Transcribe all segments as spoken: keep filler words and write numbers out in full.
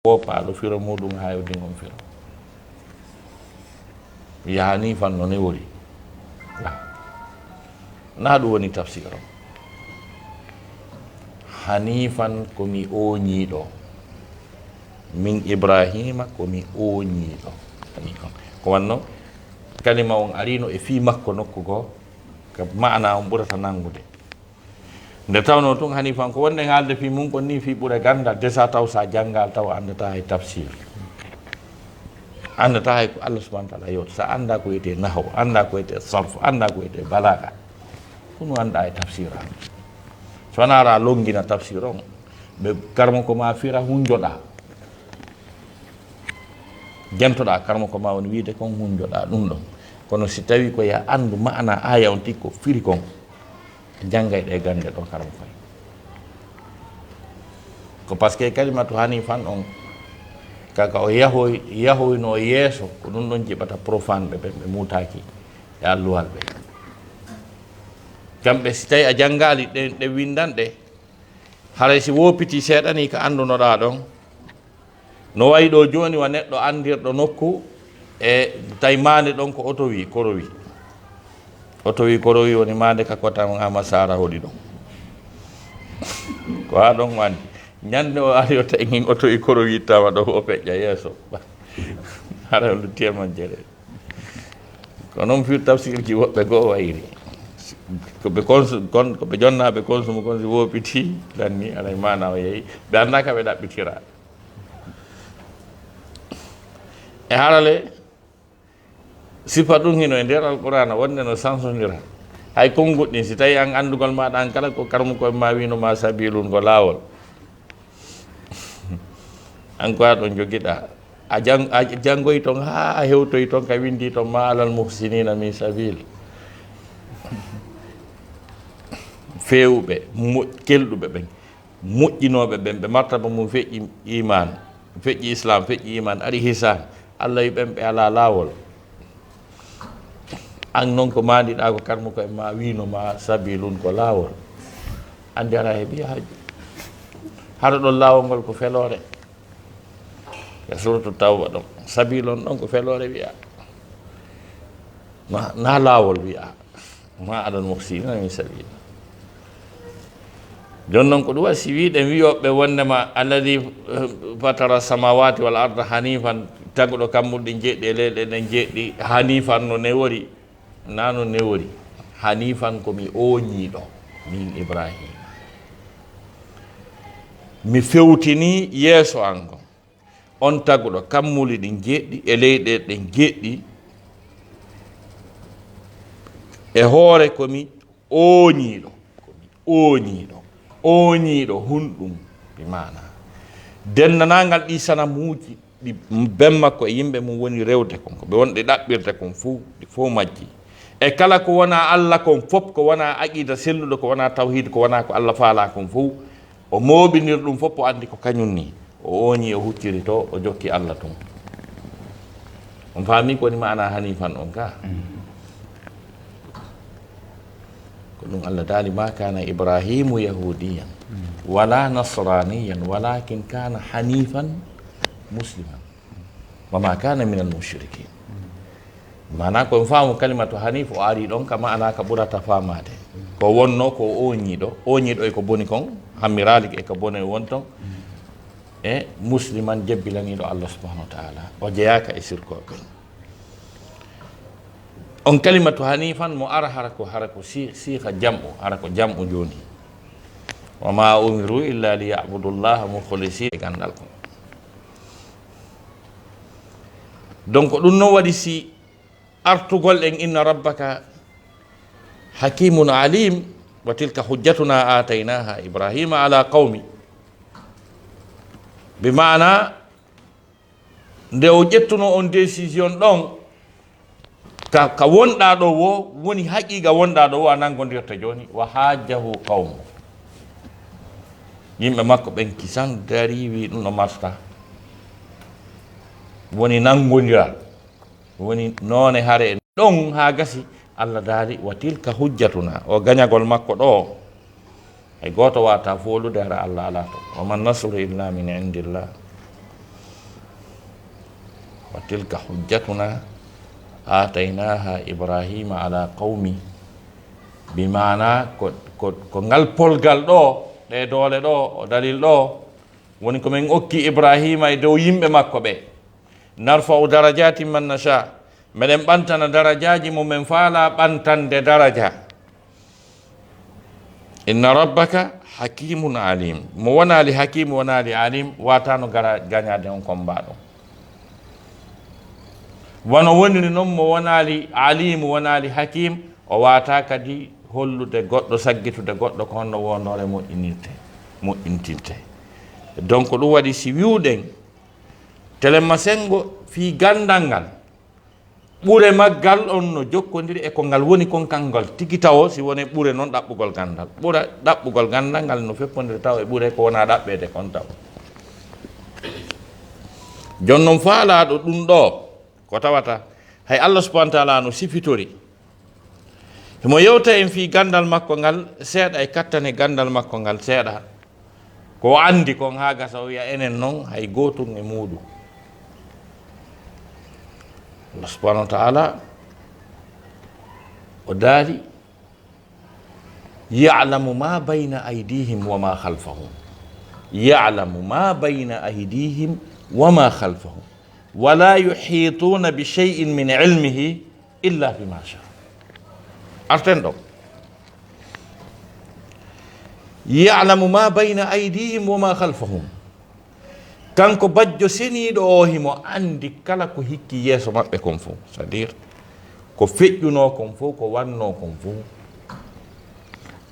woppaaɗo firo muɗum haa o din on firo. Wiya hanifan no newori. Na ɗum woni tafsir on. Hanifan ko mi ooñiiɗo. Min Ibrahima ko mi ooñiiɗo. Hanifan. Ko wanno kalima on arino e fii makko nokku goo, ka maana on ɓurata nanngude. Nde tawnoo tun hanifan ko wonde haalde fii mun kon nii fii ɓure ganndal, desa taw sa janngal taw a anndataa hay tafsir. Anndataa hay ko Allah subhanahu wa ta'ala yewti. Sa anndaa ko wiyetee nahw, anndaa ko wiyetee sarf, anndaa ko wiyetee balaaga. Kono anndaa e tafsir an. So wanaa ara longina tafsir on, ɓe karmo ko ma fira hunjoɗaa. Jentoɗaa karmo ko ma woni wiide kon hunjoɗaa ɗum ɗon. Kono si tawi ko ya anndu maana aya on tigi ko firi kon, janngay ɗe gannde ɗo karmo koy. Ko parce que kalimatu hanifan on, kaka o yahoy, yahoyno yeeso, ko ɗum ɗon jiɓata profane ɓe, ɓe, ɓe muutaaki e alluwal ɓe. Kamɓe si tawi a janngaali ɗe, ɗe winndanɗe, haray si woopiti seeɗa ni ka anndunoɗaa ɗon, no wayi ɗo jooni wa neɗɗo anndirɗo nokku e tawi maande ɗon ko oto wi, koro wi. Oto wi, koro wi woni maande ka kota on Ama Sara hoɗi ɗon. Ko haa ɗon wandi. Ñande o ari o tawi ngin oto wi, koro wi tawa ɗo o feƴƴa yeeso. Hara o lutti e majjere. Ko noon fii tafsirji woɓɓe goo wayri. Ko ɓe konsu-, kon-, ko ɓe jonnaaɓe konsumu kon si woopiti, lanni, alay maana o yehi. Ɓe anndaa ka ɓe ɗaɓɓitira. E harale, sifa ɗum hino e nder Alqur'aana wonde no sansondira. Hay konnguɗi ɗin, si tawi an anndugol maaɗa an kala ko karmuko en ma wiino ma sabiilun ko laawol. An ko aɗon jogiɗa. A jang-, a janngoyi ton haa a hewtoyi ton ka winndi ton ma alal muhsinina min sabiil. Feewuɓe, mo-, kelɗuɓe ɓen. Moƴƴinooɓe ɓen, ɓe martaba mum feƴƴi iman, feƴƴi islam, feƴƴi iman, ari hisan, Allah wi ɓen ɓe alaa laawol. An non ko maandiɗaa ko karmuko en ma wiino ma sabiilun ko laawol. Anndi hara heɓi haaju. Hara ɗon laawol ngol ko feloore. Ya suratu Tawba ɗon. Sabiilon ɗon ko feloore wi'a. Na, na laawol wi'a. Ma alal muhsinina min sabiil. Jooni non ko ɗum waɗi si wiiɗen wi'ooɓe wondema alladi, eh, fatara samawati wal arda hanifan, taguɗo kammuuli ɗi jeeɗiɗi e leyɗe ɗen jeeɗiɗi, hanifan no newori, na no newori. Hanifan ko mi ooñiiɗo, min Ibrahima. Mi fewtini yeeso an kon. On taguɗo kammuuli ɗin jeeɗiɗi e leyɗe ɗen jeeɗiɗi, e hoore ko mi ooñiiɗo, ko mi ooñiiɗo, ooñiiɗo hunɗum, bi maana denndaangal ɗi sanamuuji ɗi ben makko e yimɓe mum woni rewde kon, ko ɓe wonɓe ɗaɓɓirde kon fow, ɗi fow majji. E kala ko wonaa Allah kon fow, ko wonaa aqiida selluɗo, ko wonaa tawhiid, ko wonaa ko Allah faalaa kon fow, o mooɓinir ɗum fof, o anndi ko kañum ni. O ooñi, o hucciri to, o jokki Allah tun. On faami ko woni maana hanifan on ka? Mm. Ko ɗum Allah daali, "Ma kana Ibrahimu yahudiyan, mm, wala nasraniyan, walakin kana hanifan musliman." Wa ma kana minal mushrikin. Maana ko en faamu kalimatu hanif, o ari ɗon ka maana ka ɓurata faamaade. Ko wonno ko ooñiiɗo, ooñiiɗo e ko boni kon, hammiraali e ko bone won ton. E musliman jebbilaniiɗo Allah subhanahu wa ta'ala. O jeyaaka e sirkooɓe. On kalimatu hanifan mo ara hara ko, hara ko si-, siiha jam'u, hara ko jam'u jooni. Wa ma umiru illa li ya'budu Allaha mukhlisina e gandal ko. Donc, ɗum noon waɗi si artugol en, "Inna rabbaka hakimun alim, wa tilka hujjatuna ataynaha Ibrahima ala qawmi." Bi maana, nde o ƴettuno on décision ɗon, ka, ka wonɗaa ɗo wo, woni haqiqa wonɗaa ɗo wo, a nanngondirta jooni, "Wa hajjahu qawmu." Yimɓe makko ɓen kisan dari, wi ɗum no marta. Woni nanngondiral. Woni noone hare ɗon haa gasi, Allah daali, "Wa tilka hujjatuna." O gañagol makko ɗo, hay gooto waata foolude hara Allah alaa to. "Wa man nasru illa min indillah." تلك حجتنا آتيناها إبراهيم على قومه. Bi maana ko, ko, ko ngal polgal ɗo, ɗe doole ɗo, o dalil ɗo, woni ko men okki Ibrahima e dow yimɓe makko ɓe. نرفع درجات من نشاء. Meɗen ɓantana darajaaji mo men faalaa ɓantande daraja. إن ربك حكيم عليم. Mo wonaali hakiim, wonaali aliim, waataano gara gañaade on kombaaɗo. Wano woniri non mo wonaali aliimu, wonaali hakiim, o waataa kadi hollude goɗɗo, saggitude goɗɗo ko honno woondoore moƴƴinirte, moƴƴintirte. Donc ɗum waɗi si wi'uɗen telemma senngo fii ganndal ngal, ɓure maggal on no jokkondiri e ko ngal woni kon, kangal tigi tawo, si wonee ɓure non ɗaɓɓugol ganndal. Ɓura, ɗaɓɓugol ganndal ngal no feppondiri taw e ɓure ko wonaa ɗaɓɓeede kon taw. Jon non faalaaɗo ɗum ɗo, ko tawata hay Allah subhanahu wa taala no sifitori. Himo yewta en fii ganndal makko ngal seeɗa e kattane ganndal makko ngal seeɗa. Ko o anndi kon haa gasa o wi'a enen non hay gootun e muuɗum. Allah subhanahu wa taala o daali, يعلم ما بين أيديهم وما خلفهم. يعلم ما بين أيديهم وما خلفهم. ولا يحيطون بشيء من علمه إلا بما شاء. Arten ɗo. يعلم ما بين أيديهم وما خلفهم. Kanko bajjo seniiɗo o, himo anndi kala ko hikki yeeso maɓɓe kon fow. C'est-à-dire, ko feƴƴunoo kon fow, ko wannoo kon fow,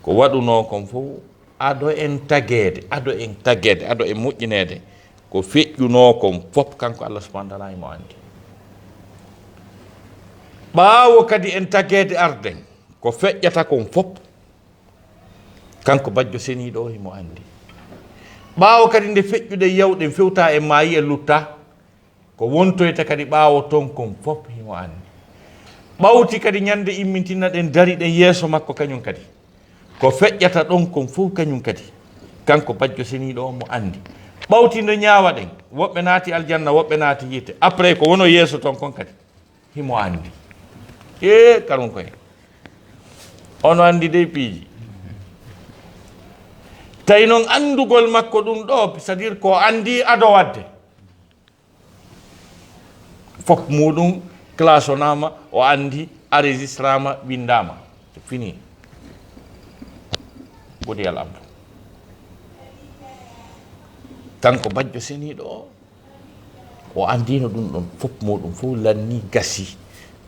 ko waɗunoo kon fow, ado en tageede, ado en tageede, ado en moƴƴineede, ko feƴƴunoo kon fof, kanko Allah subhanahu wa taala himo anndi. Ɓaawo kadi en tageede arden, ko feƴƴata kon fof, kanko bajjo seniiɗo o himo anndi. Ɓaawo kadi nde feƴƴuɗen yawɗen fewta en maayi en lutta, ko wontoyta kadi ɓaawo ton kon fof himo anndi. Ɓawti kadi ñande immintinna ɗen dari ɗen yeeso makko kañum kadi. Ko feƴƴata ɗon kon fof kañum kadi. Kanko bajjo seniiɗo o mo anndi. Ɓawti nde ñaawa ɗen, woɓɓe naati aljanna, woɓɓe naati yiite. Après ko wono yeeso ton kon kadi. Himo anndi. Ee, karum koye. Ono anndi dey piiji. Tawi non anndugol makko ɗum ɗo, c'est-à-dire ko anndi ado waɗde. Fof muɗum classonama, o anndi, enregistrama, windama. C'est fini. Ɓuri al amdu. Kanko bajjo seniiɗo o. O anndino ɗum ɗon, fof muɗum fof lanni gasi.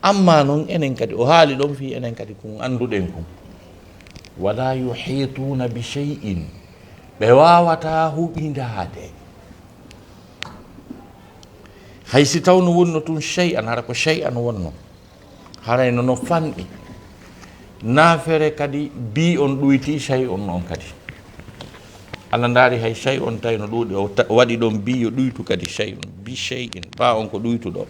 Amma noon enen kadi, o haali ɗon fii enen kadi kun annduɗen kun. Wala yuhituna bi shay'in. Ɓe waawataa huɓindaade. Hay si tawno wonno tun shay'an, hara ko shay'an wonno. Haray no, no fanɗi. Naafere kadi, bi on ɗuyti, shay on on kadi. Allah ndaari hay shay on tawi no ɗuuɗi, o ta-, waɗi ɗon bi yo ɗuytu kadi shay on. Bi shay in, ba on ko ɗuytuɗo.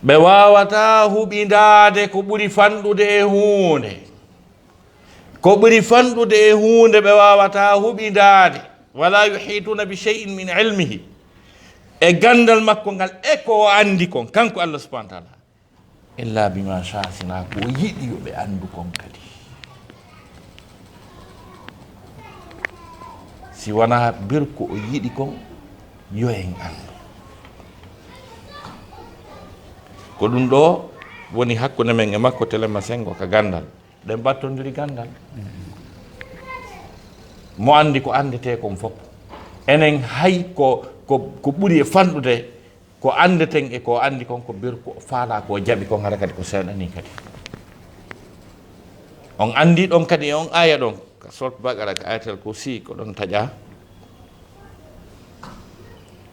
Ɓe waawataa huɓindaade ko ɓuri fanɗude e huunde. Ko ɓuri fanɗude e huunde ɓe waawataa huɓindaade. Wala yuhituna bi shay'in min ilmihi. E ganndal makko ngal, e ko o anndi kon, kanko Allah subhanahu wa taala. Illa bima sha, sinaa ko o yiɗi yo ɓe anndu kon kadi. Si wanaa bir ko o yiɗi kon, yo en anndu. Ko ɗum ɗo woni hakkunde men e makko, telema sengo ka ganndal. Ɗen mbattondiri ganndal. Mo anndi ko anndetee kon fof. Enen hay ko, ko, ko ɓuri e fanɗude, ko anndeten e ko anndi kon, ko bir ko faalaa ko jaɓi kon, hara kadi ko seeɗa ni kadi. On anndi ɗon kadi e on aya ɗon, ka Surat Baqara, ka Ayatal Kursi, ko ɗon taƴa.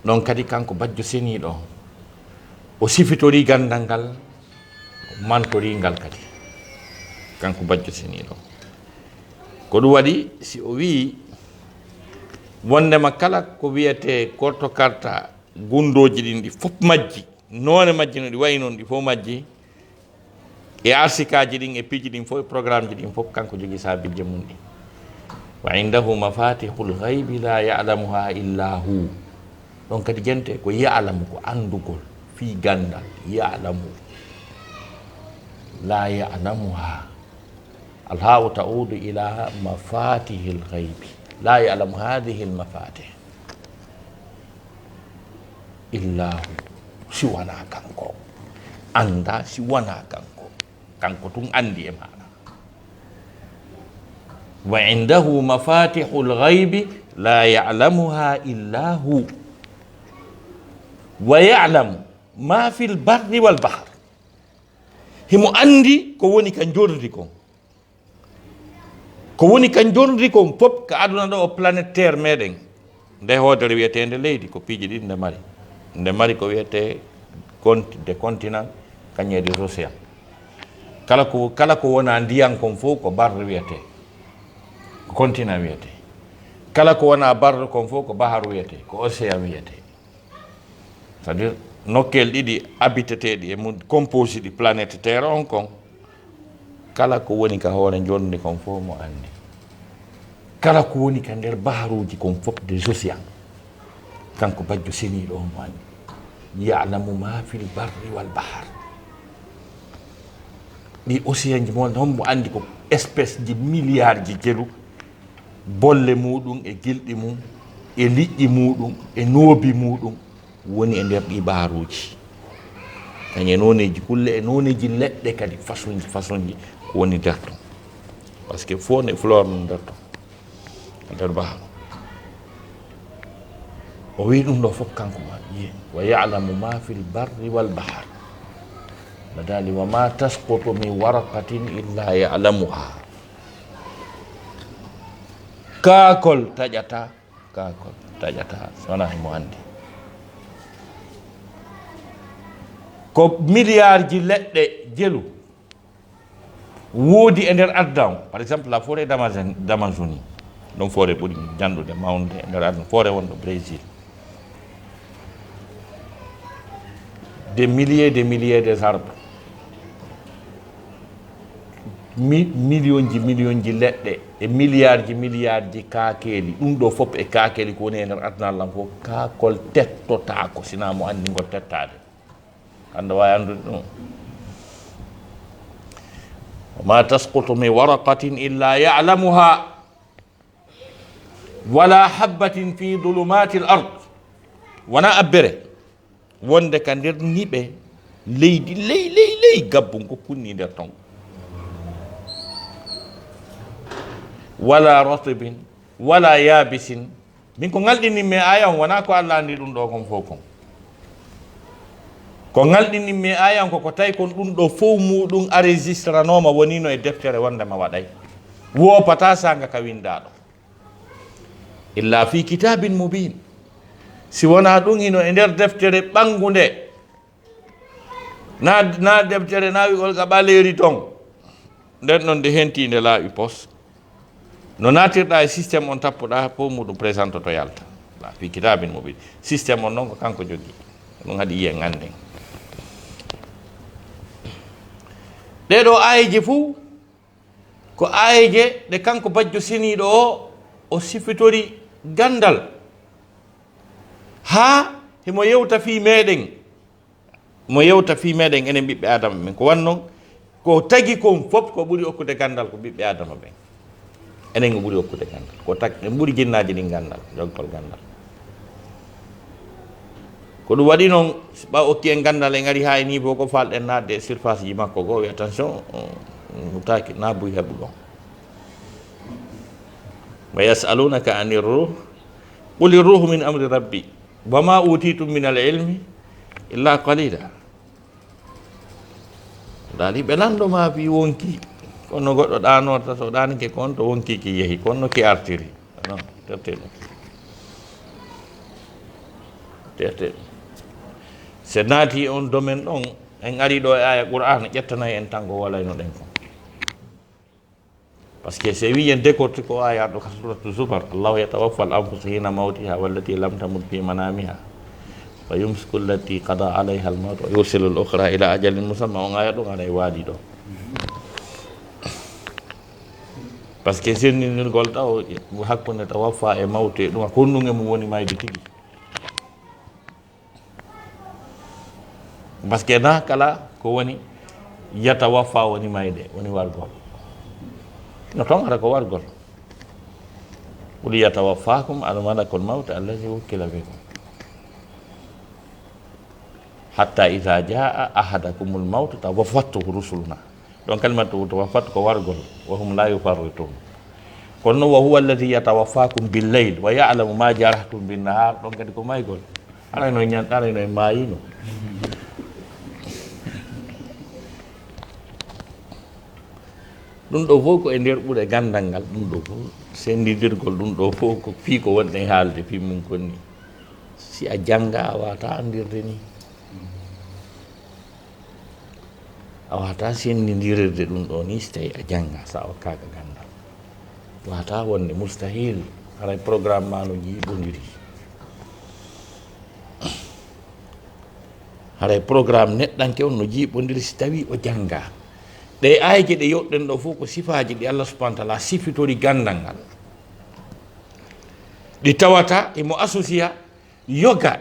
Ɗon kadi kanko bajjo seniiɗo, o sifitorii ganndal ngal, o mantorii ngal kadi. Kanko bajjo seniiɗo. Ko ɗum waɗi, si o wi'i, wonndema kala ko wiyetee korto karta, gunndooji ɗin ɗi fof majji, noone majji no ɗi wayi noon, ɗi fof majji, e arsikaaji ɗin, e piiji ɗin fof, e programmeji ɗin fof, kanko jogii saabijje mum ɗin. Wa indahu mafatihul ghaybi la ya'lamuha illa hu. Ɗon kadi jente ko ya'lamu, ko anndugol, fii ganndal, ya'lamu. La ya'lamuha. Al ha'u ta'udu ila mafatihil ghaybi. La ya'lamu hadhihi al mafatih illa hu. Si wanaa kanko. Anndaa si wanaa kanko. Kanko tun anndi e maana. Wa indahu mafatihul ghaybi la ya'lamuha illa hu. Wa ya'lamu ma fil barri wal bahr. Himo anndi ko woni ka njordi kon. Ko woni ka njordi kon fof ka aduna ɗo, o planète Terre meɗen. Nde hoodere wiyeteende leydi, ko piiji ɗiɗi nde mari. Nde mari ko wiyetee conti-, des continents, kañum e des océans. Kala ko, kala ko wonaa ndiyan kon fof ko barre wiyetee, ko continent wiyetee. Kala ko wonaa barre kon fof ko bahar wiyetee, ko océan wiyetee. C'est-à-dire, nokkeel ɗiɗi habiteteeɗi e mum, composé ɗi planète Terre on kon, kala ko woni ka hoore njordi kon fof mo anndi. Kala ko woni ka nder baharuuji kon fof, des océans, kanko Bajjo Seniiɗo on mo anndi. Ya'lamu ma fil barri wal bahar. Ɗi océan ji mo, hombo anndi ko espèce ji milliard ji jelu, bolle muɗum e gilɗi mum, e liƴƴi muɗum, e noobi muɗum, woni e nder ɗi baharuuji. Kañum e nooneeji kulle, e nooneeji leɗɗe kadi, façon ji, façon ji, ko woni nder ton. Parce que faune et flore no nder ton, nder baharu. O wi'i ɗum ɗo fof kanko ma, wi'i, "Wa ya'lamu ma fil barri wal bahr." Mbaɗa daali, "Wa ma tasqutu min waraqatin illa ya'lamuha." Kaakol taƴata, kaakol taƴata, so wonaa himo anndi. Ko milliard ji leɗɗe jelu woodi e nder aduna on. Par exemple, la forêt d'Amazon-, d'Amazonie, ɗon forêt ɓuri janɗude, mawnude e nder aduna, forêt wonɗo Brésil. Des milliers, des milliers des arbres. Mi-, million ji, million ji leɗɗe, e milliard ji, milliard ji kaakeeli. Ɗum ɗo fof e kaakeeli ko woni e nder aduna lan fof, kaakol tettotaako, sinaa mo anndi ngol tettaade. Hannde waawi anndude ɗum. "Wa ma tasqutu min waraqatin illa ya'lamuha, wala habbatin fi dhulumatil ard." Wona abbere wonde ka nder niɓe leydi ley, ley, ley, gabbun ko kunni nder ton. "Wala ratbin, wala yabisin." Min ko ngalɗinimmi e aaya on, wonaa ko Alla anndi ɗum ɗo kon fof kon. Ko ngalɗinimmi e aaya on ko, ko tawi kon ɗum ɗo fof muɗum enregistranooma, woniino e deftere wonde ma waɗay. Woopataa saanga ka winndaaɗo. "Illa fi kitabin mubin." Si wonaa ɗum hino e nder deftere ɓanngunde. Na, na deftere naawigol ka ɓaleeri ton. Nden ɗon nde henti nde laaɓi pos. No naatirɗaa e système on, tappuɗaa, fof muɗum présentoto yalta. La fi kitabin mubin. Système on noon ko kanko jogii. Ɗum haɗi yiyen annden. Ɗee ɗoo aayeeje fuu ko aayeeje ɗe kanko Bajjo Seniiɗo o, o sifitori ganndal. Haa himo yewta fii meɗen. Mo yewta fii meɗen enen ɓiɓɓe Aadama ɓen. Ko wanno, ko tagi kon fof ko ɓuri okkude ganndal ko ɓiɓɓe Aadama ɓen. Enen ko ɓuri okkude ganndal. Ko tag-, en ɓuri jinnaaji ɗin ganndal, joggol ganndal. Ko ɗum waɗi noon, si ɓa okki en ganndal, en ari haa e niveau ko faalɗen naatde e surface ji makko goo, wi, "Attention, o, o taaki, na buy heɓugol." "Wa yas'alunaka anir ruh, qulir ruhu min amri rabbi, wa ma utitum min al ilmi illa qalila." Daali ɓe lanndo ma fii wonki, kono goɗɗo ɗaanorta, so ɗaanike kon to wonki ki yehi, kono ki artiri. Non, terte ɗum. Terte ɗum. Se naati on domaine ɗon, en ari ɗo e aya Qur'aana, ƴettanay en tan ko walayno ɗen kon. Parce que si wiyen décortique o ayat ɗo ka suratu Zumar, "Allahu yatawaffal anfusa hina mawtiha wallati lam tamut fi manamiha, fa yumsiku allati qada alayha al-mawt wa yursilu al-ukhra ila ajalin musamma." On ayat ɗon ara e waali ɗo. Parce que senndindirgol taw hakkunde tawaffa e mawtu e ɗum, ko honɗum e mum woni mayde tigi. Parce que na kala ko woni yatawaffa woni mayde, woni wargol. No toon hara ko wargol. Qul yatawaffakum al malakul mawt allazi wukkila bikum. Hatta idha jaa ahadakumul mawt tawaffathu rusuluna. Ɗon kalimatu tawaffat ko wargol, wa hum la yufarritun. Kono noon, wa huwa alladhi yatawaffakum bil layl wa ya'lamu ma jarahtum bin nahar, ɗon kadi ko maygol. Arayno ñan, arayno e maayino. Ɗum ɗo fof ko e nder ɓure ganndal ngal, ɗum ɗo fof senndidirgol, ɗum ɗo fof ko fii ko wonɗen haalde fii mum kon ni. Si a jannga a waata anndirde ni. A waata senndindirirde ɗum ɗo ni, si tawi a jannga, sa okkaaka ganndal. Waata wonde mustahil, haray programme ma no jiiɓondiri. Haray programme neɗɗanke on no jiiɓondiri si tawi o jannga. Ɗe ayje ɗe yoɗɗen ɗo fof ko sifaaji ɗi Allah subhanahu wa taala sifitori ganndal ngal. Ɗi tawata imo associya yoga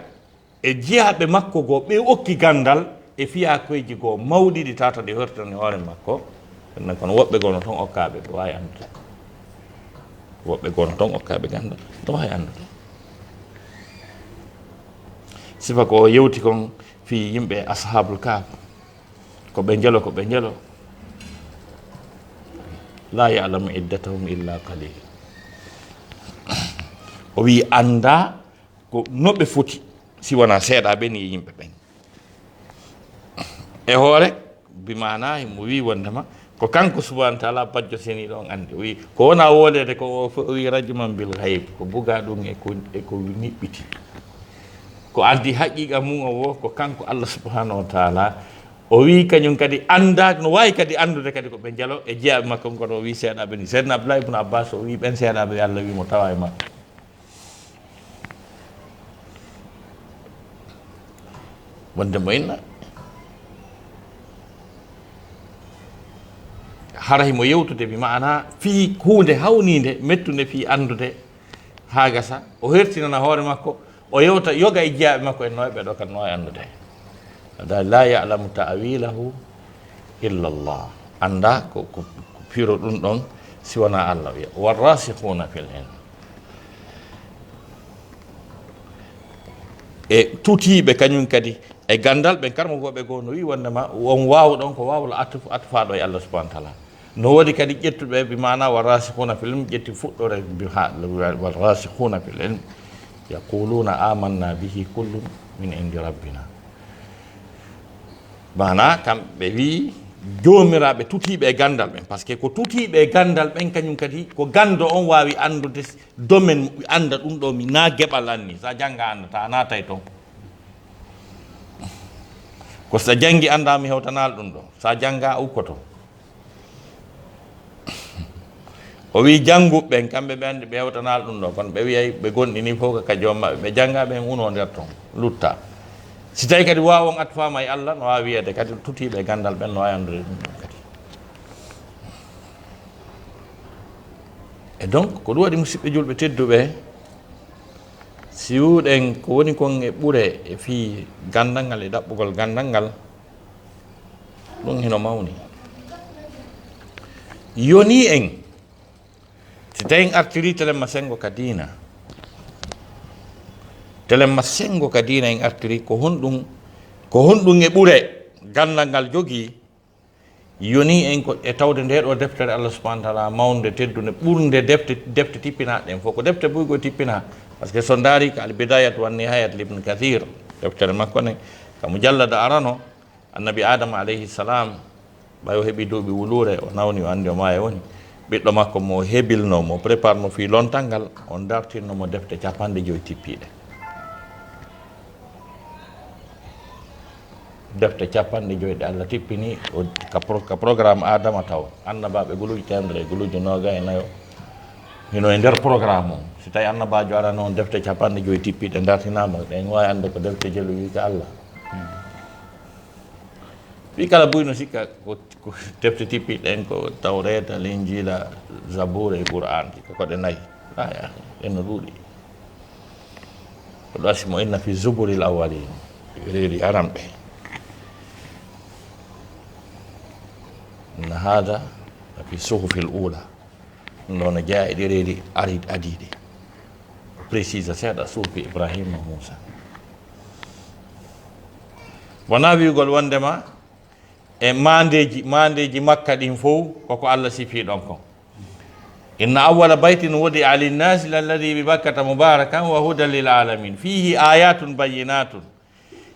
e jiyaaɓe makko goo, ɓe okki ganndal e fiyakuuji goo mawɗi ɗi tawata ɗi hortani hoore makko. Kono woɓɓe goo no toon okkaaɓe, ɓe waawi anndude. Woɓɓe goo no toon okkaaɓe ganndal, no waawi anndude. Sifa ko o yewti kon fii yimɓe Ashaabul Kahf, ko ɓe njelo, ko ɓe njelo. "Laa ya'lamu iddatahum illa qalil." O wi'i, anndaa ko no ɓe foti, si wonaa seeɗaaɓe ni e yimɓe ɓen. E hoore, bi maanaa himo wi'i wonndema ko kanko subhaanahu wa taala bajjo seniiɗo on anndi. O wi'i, ko wonaa wooleede ko o fo-, o wi'i, "Rajuman bil ghayb", ko bugaa ɗum e ko, e ko niɓɓiti. Ko addi haqiiqa mum o wo, ko kanko Allah subhaanahu wa taala. O wi'i kañum kadi anndaa, no waawi kadi anndude kadi ko ɓe njelo e jiyaaɓe makko, kono o wi'i seeɗaaɓe ni. Seydina Abdullah ibn Abbas o wi'i ɓen seeɗaaɓe Allah wi'i mo tawa e maɓɓe. Wonde mo inna, hara himo yewtude, bi maana fii huunde hawniinde, mettunde fii anndude, haa gasa, o hertinana hoore makko, o yewta yoga e jiyaaɓe makko en nooy ɓe ɗo kan nooy anndude. Hada la ya'lamu ta'wilahu illa Allah. Annda ko, ko, ko firo ɗum ɗon si wonaa Allah wiya. Warrasikhuna fil ilm. E tutiiɓe kañum kadi e ganndal ɓen, karmogooɓe goo no wi'i wonndema on waawu ɗon ko waawla atf-, atfaaɗo e Allah subhanahu wa taala. No woodi kadi ƴettuɓe bi maana warrasikhuna fil ilm, ƴetti fuɗɗore bi ha-, warrasikhuna fil ilm yaquluna amanna bihi kullun min indi rabbina. Maana kamɓe wi'i joomiraaɓe tutiiɓe e ganndal ɓen, parce que ko tutiiɓe e ganndal ɓen kañum kadi ko ganndo on waawi anndude domaine, annda ɗum ɗo mi na geɓal anni, sa jannga annda, ta naatay toon. Ko sa janngi annda mi hewtanaal ɗum ɗo, sa jannga a ukkoto. O wi'i jannguɓe ɓen, kamɓe ɓe anndi ɓe hewtanaal ɗum ɗo, kono ɓe wi'ay ɓe gonɗini fof ko ka joom maɓɓe, ɓe jannga ɓen uno nder ton, lutta. Si tawi kadi waawon atfaama e Allah, no waawi wi'eede kadi tutiiɓe e ganndal ɓen no waawi anndude ɗum ɗon kadi. E donc, ko ɗum waɗi, musidɓe julɓe tedduɓe, si wi'uɗen ko woni kon e ɓure e fii ganndal ngal e ɗaɓɓugol ganndal ngal, ɗum hino mawni. Yoni en, si tawi en artiri telemma senngo ka diina, telemma senngo ka diina en artiri, ko honɗum, ko honɗum e ɓure ganndal ngal jogii? Yoni en ko e tawde nde ɗo deftere Allah subhanahu wa taala mawnde teddunde, ɓurnde defte, defte tippinaaɗe ɗen fof. Ko defte buy ko tippinaa, parce que so ndaari ka Al Bidayat wan Nihayat Ibn Kathir, deftere makko nden, ka mujallada arano, Annabi Adama alayhi salam, ɓay o heɓi duuɓi wuluure, o nawni, o anndi o maaya woni. Ɓiɗɗo makko mo hebilno, mo préparno fii lontal ngal, on dartinno mo defte capanɗe joy tippiiɗe. Defte capanɗe joy ɗe Allah tippini, o, ka pro-, ka programme Adama taw. Annabaaɓe guluuji teemedere e guluuji nooga e nayo. Hino e nder programme on. Si tawi annabaajo arano on defte capanɗe joy tippiiɗe dartinaama, ɗen waawi annde ko defte jeluji ka Allah. Fii kala buy no sikka ko, ko defte tippiɗen ko Tawreeta, Linjiila, Zabuura e Qur'aan, sikka ko ɗe nayi. Aya, ɗen no ɗuuɗi. Ko ɗo asi mo inna fi zuburil awwalin. Reedi aranɓe. Inna hada fi suhufil ula. Ɗum ɗo no jeyaa e ɗereeli ari-, adiiɗe. Précise seeɗa, suufi Ibrahima Muusa. Wonaa wi'ugol wondema e maandeeji, maandeeji Makka ɗin fow, koko Allah sifii ɗon kon. Inna awwala baytin wudi'a linnaasi lalladhi bi Bakkata mubarakan wa hudan lil alamin. Fihi ayatun bayyinatun.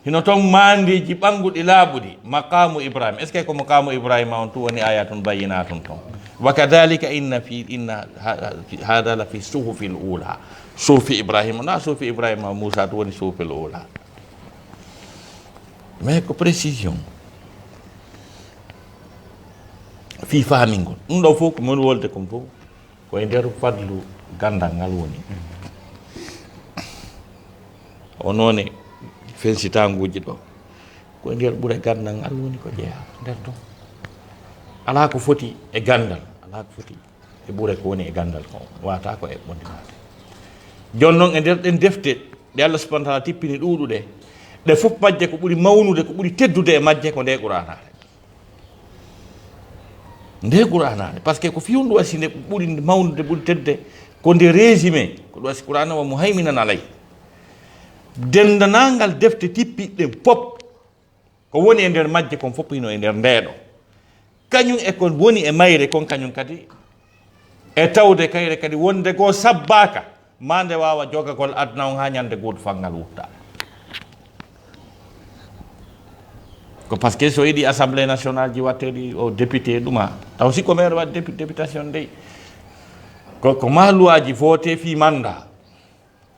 Hino ton maandeeji ɓannguɗi laaɓuɗi, maqaamu Ibrahima. Est-ce que ko maqaamu Ibrahima on tun woni ayatun bayyinatun ton? Wa kadhalika inna fi, inna ha-, ha-, hada la fi suhufil ula. Suhufi Ibrahima, na suhufi Ibrahima Musa tun woni suhufil ula. Mais ko précision. Fii faamingol. Ɗum ɗo fof ko mon wolde kon fof. Ko e nder fadlu ganndal ngal woni. O noone fensitaanguuji ɗo. Ko e nder ɓure ganndal ngal woni ko jeyaa nder ɗum. Alaa ko foti e ganndal, alaa ko foti e ɓure ko woni e ganndal ko wata ko e ɓonde maate. Jooni noon e nder ɗen defte ɗe Allah subhanahu wa taala tippini ɗuuɗuɗe, ɗe fof majje ko ɓuri mawnude, ko ɓuri teddude e majje ko nde Qur'aanaare. Nde Qur'aanaare, parce que ko fii ɗum wasi nde ɓuri mawnude, ɓuri tedde, ko nde résumé, ko ɗum wasi Qur'aana wa muhaiminan alay. Denndaangal defte tippiɗe ɗen fof, ko woni e nder majje kon fof hino e nder ndeeɗo. Kañum e ko woni e mayre kon kañum kadi, e tawde kayre kadi wonde goo sabbaaka, maa nde waawa jogagol aduna on haa ñande gooto fanngal wutta. Ko parce que so yiɗi assemblée nationale ji watteɗi o député ɗuma, taw si ko maire waɗi dépu-, députation dey, ko, ko maa luwaaji voté fii mandat.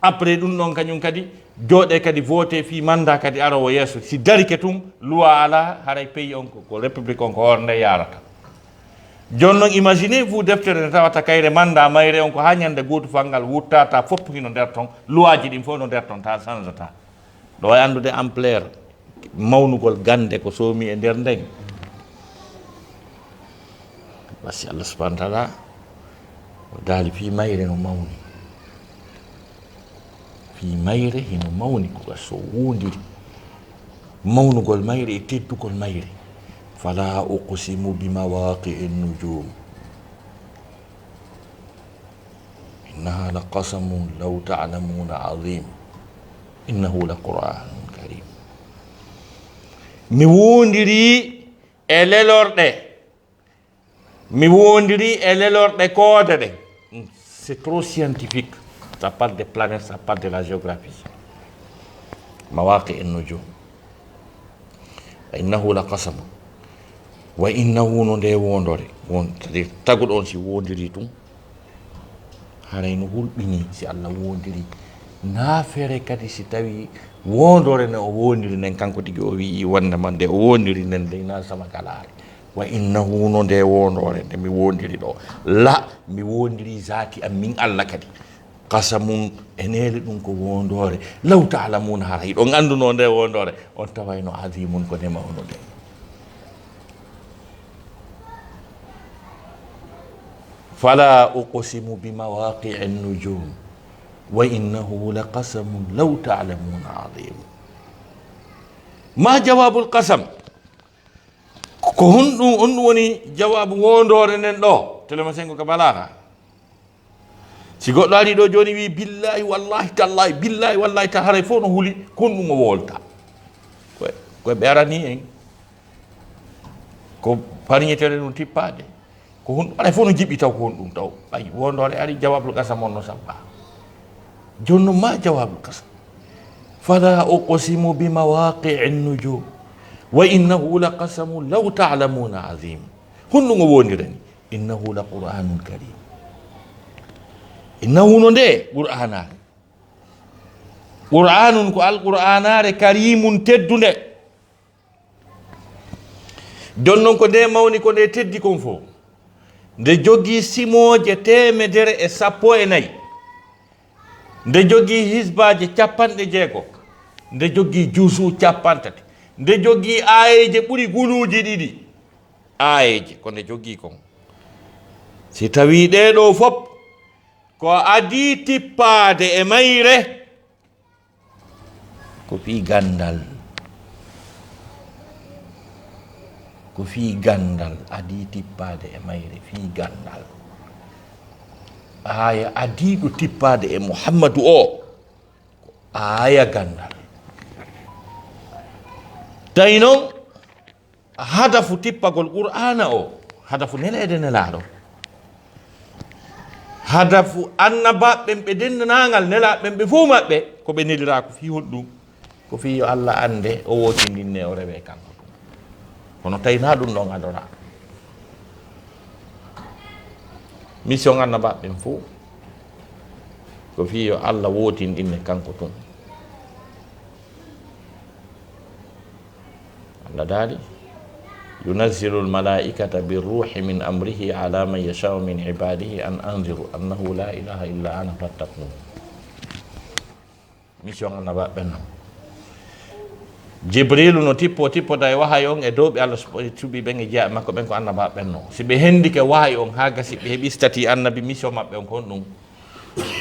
Après ɗum ɗon kañum kadi, jooɗe kadi voté fii mandat kadi arowo yeeso. Si darike tun, loi alaa, haray pays on ko, ko république on ko hoore nde yaarata. Jooni noon, imaginez-vous deftere nde tawata kayre mandat mayre on ko haa ñande gooto fanngal wuttata, fof hino nder ton, loi ji ɗin fof no nder ton, ta change ta. Ɗo e anndude ampleur, mawnugol gannde ko soomi e nder nden. Wasi Allah subhanahu wa taala o daali fii mayre no mawni. Fii mayre hino mawni, ko so wondiri mawnugol mayre e teddugol mayre. Fala uqsimu bi mawaqi'in nujum. Innaha la qasamun law ta'lamuna azim. Innahu la Qur'anun karim. Mi wondiri e lelorɗe. Mi wondiri e lelorɗe koode ɗe. C'est trop scientifique. Ça parle des planètes, ça parle de la géographie. Mawaqi'in nujum. Innahu la qasam. Wa innahu, no nde wondore. Won, c'est-à-dire, taguɗo on si wondiri tun, haray no hulɓini si Allah wondiri. Naa fere kadi si tawi wondore nde o wondiri nden, kanko tigi o wi'i wonde man nde o wondiri nden, dey na sama kalaare. Wa innahu, no nde wondore nde mi wondiri ɗo. La, mi wondiri zaati am min Allah kadi. Qasamun, e neeli ɗum ko wondore. Law ta'lamuna, hara hiɗon annduno nde wondore, on tawayno azimun, ko nde mawnude. Fala uqsimu bi mawaqi'in nujum. Wa innahu la qasamun law ta'lamuna azim. Ma jawabul qasam? Ko honɗum, honɗum woni jawaabu wondore nden ɗo? Telema Sengo ka balaga. Si goɗɗo ari ɗo jooni wi, "Billahi, wallahi, tallahi, billahi, wallahi, ta-," haray fof no huli, ko honɗum o wolta? Ko, ko ɓe arani en. Ko parñetere ɗum tippaade. Ko honɗum? Haray fof no jiɓi taw ko honɗum taw. Ay, wondore ari, jawabul qasam on no sabba. Jooni noon ma jawabul qasam. Fala uqsimu bi mawaqi'in nujum. Wa innahu la qasamun law ta'lamuna azim. Honɗum o wondirani? Innahu la Qur'anun karim. Innahu no nde Qur'anaare. Qur'anun ko Alqur'anaare karimun teddunde. Jooni noon ko nde mawni, ko nde teddi kon fof. Nde jogii simooje teemedere e sappo e nayi. Nde jogii hisbaaje capanɗe jeego. Nde jogii juusu capantati. Nde jogii aayeeje ɓuri guluuji ɗiɗi. Aayeeje ko nde jogii kon. Si tawii ɗee ɗoo fof ko adii tippaade e mayre, ko fii ganndal. Ko fii ganndal adii tippaade e mayre, fii ganndal. Aaya adiiɗo tippaade e Muhammadu o, ko aaya ganndal. Tawi noon, hadafu tippagol Qur'aana o, hadafu neleede Nelaaɗo. Hadafu annabaaɓe ɓen ɓe denndaangal, nelaaɓe ɓen ɓe fof maɓɓe, ko ɓe neliraa ko fii honɗum? Ko fii yo Alla annde, o wootindinne, o rewe kanko tun. Kono tawi naa ɗum ɗon adoraa. Mission annabaaɓe ɓen fof, ko fii yo Alla wootindinne kanko tun. Allah daali, "Yunazzilul malaa'ikata bir ruuhi min amrihi ala man yasha'u min ibadihi an anziru annahu la ilaha illa ana fattaqun." Mission annabaaɓe ɓen non. Jibriilu no tippo, tippoda e wahayi on e dow ɓe Allah suɓi ɓen e jiyaaɓe makko ɓen ko annabaaɓe ɓen non. Si ɓe hendike wahayi on haa gasi ɓe heɓi statut annabi, mission maɓɓe on kon ɗum.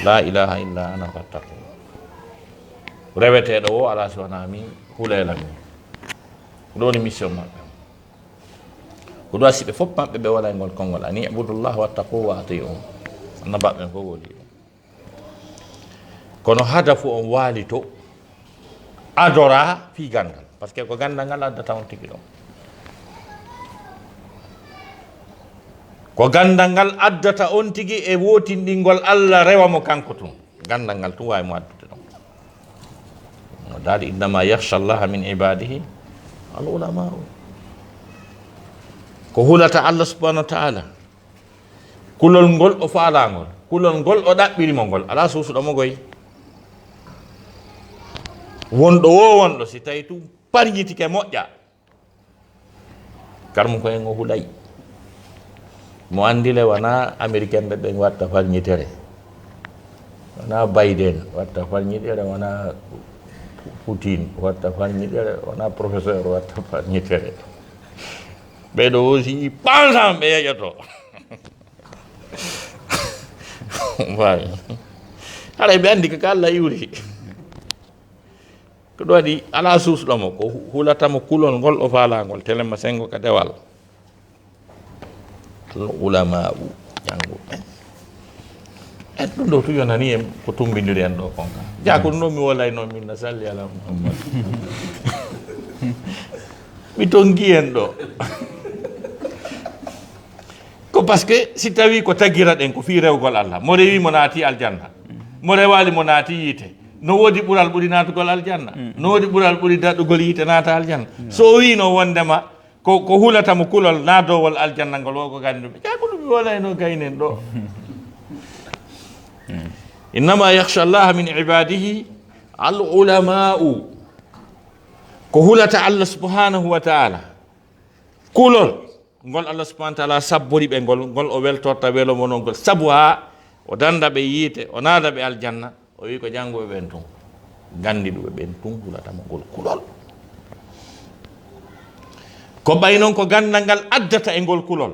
La ilaha illa ana fattaqun. Reweteeɗo wo alaa si wanaa min, hulee lan min. Ko ɗum woni mission maɓɓe. Ko ɗum si ɓe fof maɓɓe ɓe waɗa e ngol konngol, "Ani ibudullaha wattaqu wa ati'un." Annabaaɓe ɓen fof woli ɗum. Kono hadafu on waali to adoraa fii ganndal. Parce que ko ganndal ngal addata on tigi ɗon. Ko ganndal ngal addata on tigi e wootinɗingol Allah rewa mo kanko tun. Ganndal ngal tun waawi mo addude ɗon. No daali, "Innama yakhsha Allaha min ibadihi al ulama'u." Ko hulata Allah subhanahu wa ta'ala. Kulol ngol o faalaa ngol. Kulol ngol o ɗaɓɓiri mo ngol. Alaa suusuɗo mo goy. Wonɗo wo wonɗo, si tawi tun parñitike moƴƴa. Kar mo ko en o hulay. Mo anndi le wona Américain ɓe ɓen watta farñitere. Wona Biden watta farñitere, wona Putin watta farñitere, wona professeur watta farñitere. Ɓeɗo aussi pensant ɓe yeƴoto. Mbaawi. Haray ɓe anndi ko ka Allah iwri. Ko ɗum waɗi alaa suusɗo mo, ko hu-, hulata mo kulol ngol o faalaa ngol, telen ma senngo ka dewal. Al ulama'u, jannguɓe. En ɗum ɗo tun yonani en ko tumbindiri en ɗo kon ka. Jaa ko ɗum ɗo mi wolay noon min na salli ala Muhammad. Mi tongi en ɗo. Ko parce que si tawi ko tagira ɗen ko fii rewgol Allah. Mo rewi mo naati aljanna. Mo rewaali mo naati yiite. No woodi ɓural ɓuri naatugol aljanna. Mm. No woodi ɓural ɓuri daɗɗugol yiite naata aljanna. Mm. So o wiino wondema ko, ko hulata mo kulol naadowol aljanna ngol o ko ganduɓe. Jaa ko ɗum mi wonayno gaynen ɗo. Mm. Innama yakhsha Allah min ibadihi al ulama'u. Ko hulata Allah subhanahu wa ta'ala. Kulol ngol Allah subhanahu wa ta'ala sabbori ɓe ngol, ngol o weltorta welo mo non ngol. Sabu haa o danda ɓe yiite, o naada ɓe aljanna. O wi ko jannguɓe ɓen tun, ganndiɗuɓe ɓen tun hulata mo ngol kulol. Ko ɓay non ko ganndal ngal addata e ngol kulol.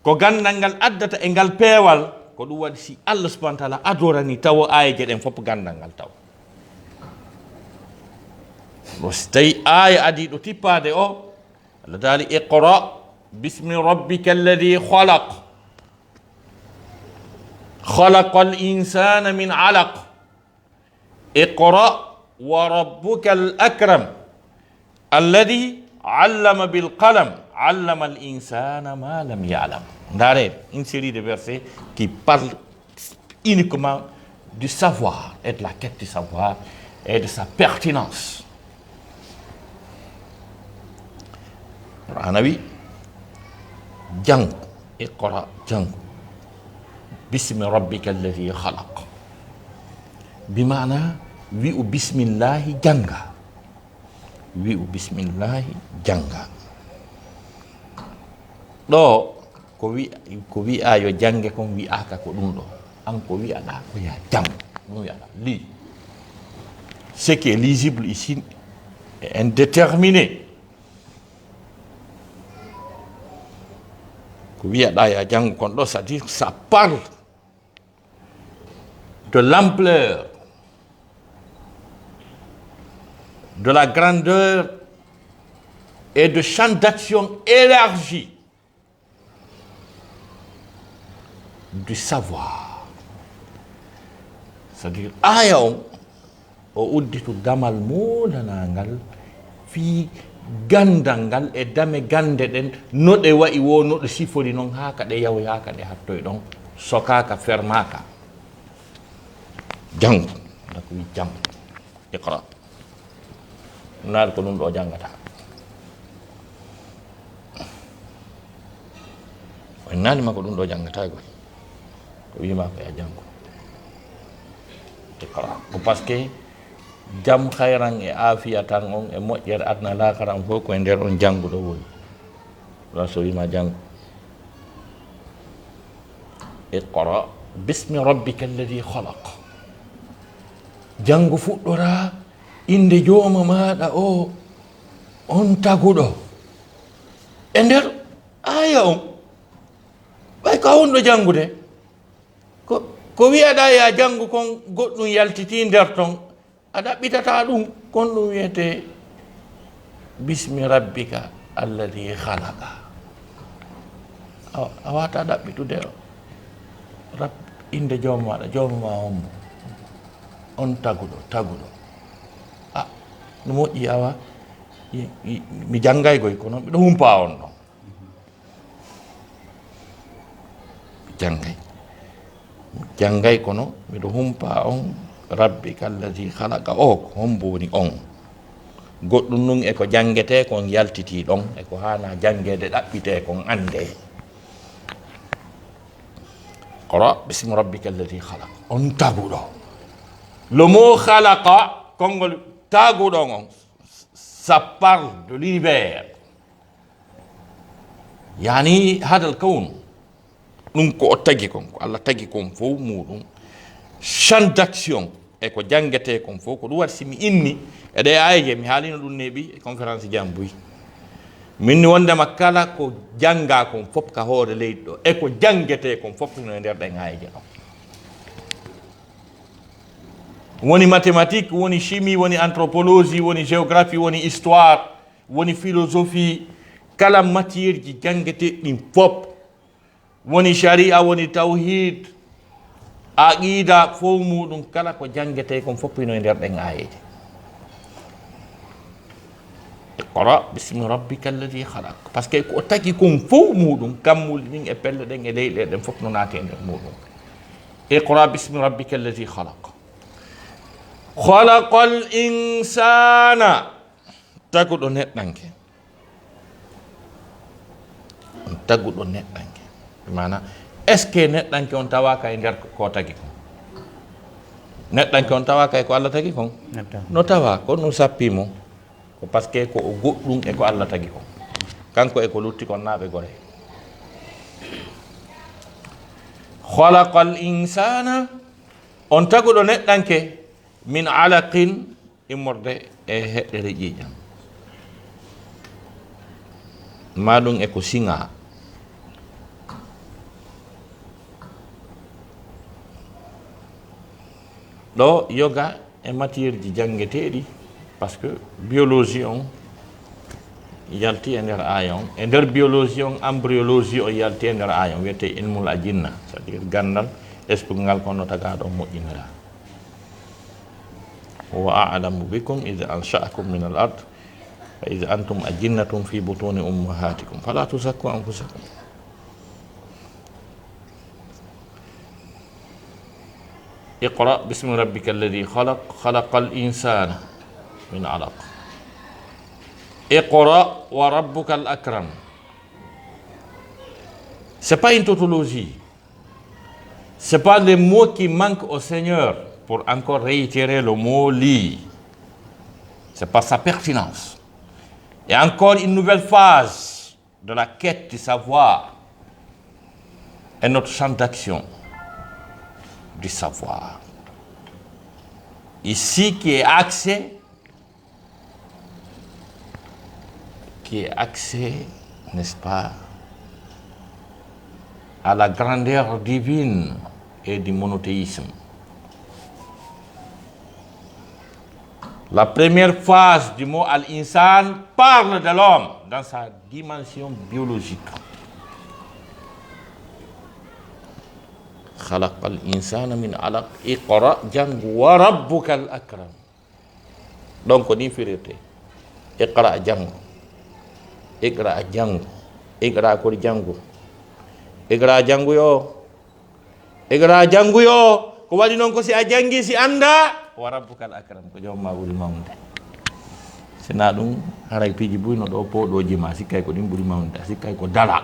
Ko ganndal ngal addata e ngal peewal, ko ɗum waɗi si Allah subhanahu wa ta'ala adorani tawo aayeeje ɗen fof ganndal ngal taw. No si tawi aaya adii ɗo tippaade o, Allah daali, "Iqra bismi rabbika alladhi khalaq. Khalaqal insana min alaq. Iqra wa rabbukal akram. Alladhi allama bil qalam. Allamal insana ma lam ya'lam." Ndaare, une série de versets qui parlent uniquement du savoir et de la quête du savoir et de sa pertinence. Qur'ana wi, janngu, iqra, janngu, bismi rabbika alladhi khalaq. Bi maana, wi'u bismillahi, jannga. Wi'u bismillahi, jannga. Ɗo ko wi-, ko wi'a yo jannge kon wi'aka ko ɗum ɗo. An ko wi'aɗa ko ya janngu. Ɗum wi'aɗa, lis. Ce qui est lisible ici, et indéterminée. Ko wiyaɗa ya janngu kon ɗo, c'est-à-dire ça parle de l'ampleur, de la grandeur et de champ d'action élargi du savoir. C'est-à-dire, aya on o udditu damal mulanangal fii gandal ngal e dame gande ɗen, no ɗe wa'i wo, no ɗe sifori non, haa ka ɗe yahoy, haa ka ɗe hattoy ɗon, sokaaka, fermaaka. Janngu, na ko wi janngu. Iqra. Naari ko ɗum ɗo janngata. O naani ma ko ɗum ɗo janngata goy. Ko wiima ko ya janngu. Iqra. Ko parce que jam, hayran e aafiya tan on e moƴƴere aduna laakara on fof ko e nder on jannguɗo woni. Ɗon so wiima janngu. Iqra bismi rabbika alladi khalaq. Janngu fuɗɗora innde jooma maaɗa o, on taguɗo. E nder aya on, ɓay ko a wonɗo janngude, ko, ko wiyaɗa ya janngu kon, goɗɗum yaltitii nder ton, a ɗaɓɓitata ɗum, kon ɗum wiyetee bismi rabbika alladi khalaqa. A, a wata ɗaɓɓitude o. Rab-, innde jooma maaɗa, jooma ma on mo. On taguɗo, taguɗo. A, no moƴƴi awa, i, i, mi janngay goy, kono miɗo humpa on ɗon. Janngay. Janngay kono miɗo humpa on, rabbika alladi khalaqa o, ko hombo woni on? Goɗɗum nun e ko janngetee kon yaltitii ɗon, e ko haana janngeede ɗaɓɓitee kon anndee. Iqra bismi rabbika alladi khalaq. On taguɗo. Le mot khalaqa, konngol taguɗo on, ça parle de l'univers. Yani hadal kawn. Ɗum ko o tagi kon, ko Allah tagi kon fof muɗum. Champ d'action e ko janngetee kon fof, ko ɗum waɗi si mi inni e ɗee aayeeje, mi haalino ɗum neeɓi e conférence ji am buy. Min ni wondema kala ko janngaa kon fof ka hoore leydi ɗo, e ko janngetee kon fof no e nder ɗen aayeeje ɗon. Woni mathématique, woni chimie, woni anthropologie, woni géographie, woni histoire, woni philosophie, kala matière ji janngetee ɗin fof. Woni sharia, woni tawhid, aqida, fof muɗum kala ko janngetee kon fof hino e nder ɗen aayeeje. Iqra bismi rabbika alladi khalaq. Parce que ko o tagi kon fof muɗum, kammuuli ɗin e pelle ɗen e leyɗe ɗen fof no naati e nder muɗum. Iqra bismi rabbika alladi khalaq. Khalaqal insana. Taguɗo neɗɗanke. On taguɗo neɗɗanke. Maana, est-ce que neɗɗanke on tawaaka e nder ko tagi kon? Neɗɗanke on tawaaka e ko Allah tagi kon? Neɗɗanke. No tawa, ko ɗum sappi mo. Ko parce que ko o goɗɗum e ko Allah tagi kon. Kanko e ko lutti kon naa ɓe gore. Khalaqal insana, on taguɗo neɗɗanke, min alaqin, immorde e heɗɗere ƴiiƴam. Maa ɗum e ko siŋaa. Ɗo yoga e matière ji janngeteeɗi, parce que biologie on yalti e nder aaya on. E nder biologie on, embryologie on yalti e nder aaya on, wiyetee ilmul ajinna, c'est-à-dire ganndal esprit ngal ko no tagaa ɗo moƴƴiniraa. Huwa a'lamu bikum idh ansha'akum min al-ard wa idh antum ajinnatun fi butuni ummahatikum fala tuzakku anfusakum. Iqra bismi rabbika alladhi khalaq, khalaqal insana min alaq. Iqra wa rabbukal akram. C'est pas une tautologie. C'est pas le mot qui manque au Seigneur pour encore réitérer le mot lit. C'est pas sa pertinence. Et encore une nouvelle phase de la quête du savoir et notre champ d'action du savoir. Ici qui est axé qui est axé, n'est-ce pas, à la grandeur divine et du monothéisme. La première phrase du mot Al-Insan parle de l'homme dans sa dimension biologique. خلق الإنسان من علق. اقرأ, janngu, وربك الأكرم. Donc, ko nii firirtee: iqra, janngu. Iqra, janngu. Iqra, ko janngu. Iqra, janngu yo. Iqra, janngu yo. Ko waɗi noon ko si a janngii, si anndaa, وربك الأكرم, ko joom maa ɓuri mawnude. Sinaa ɗum, haray piiji buy no ɗo pooɗooji ma, sikkay ko ɗin ɓuri mawnude, a sikkay ko dala,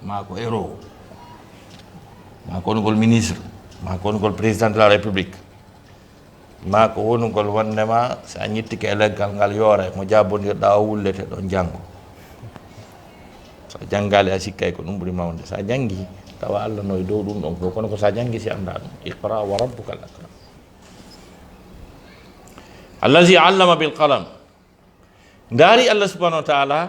maa ko héros, maa ko wonugol ministre, maa ko wonugol président de la République. Maa ko wonugol wonndema, so a ñittike e leggal ngal, yoora e mo jaabondirɗaa o, wullete ɗon janngo. So a janngaali, a sikkay ko ɗum ɓuri mawnude. So a janngii, tawa Allah no e dow ɗum ɗon fof. Kono ko so a janngii, si anndaa ɗum. اقرأ وربك الأكرم. الذي علم بالقلم. Ndaari Allah subhanahu wa ta'ala,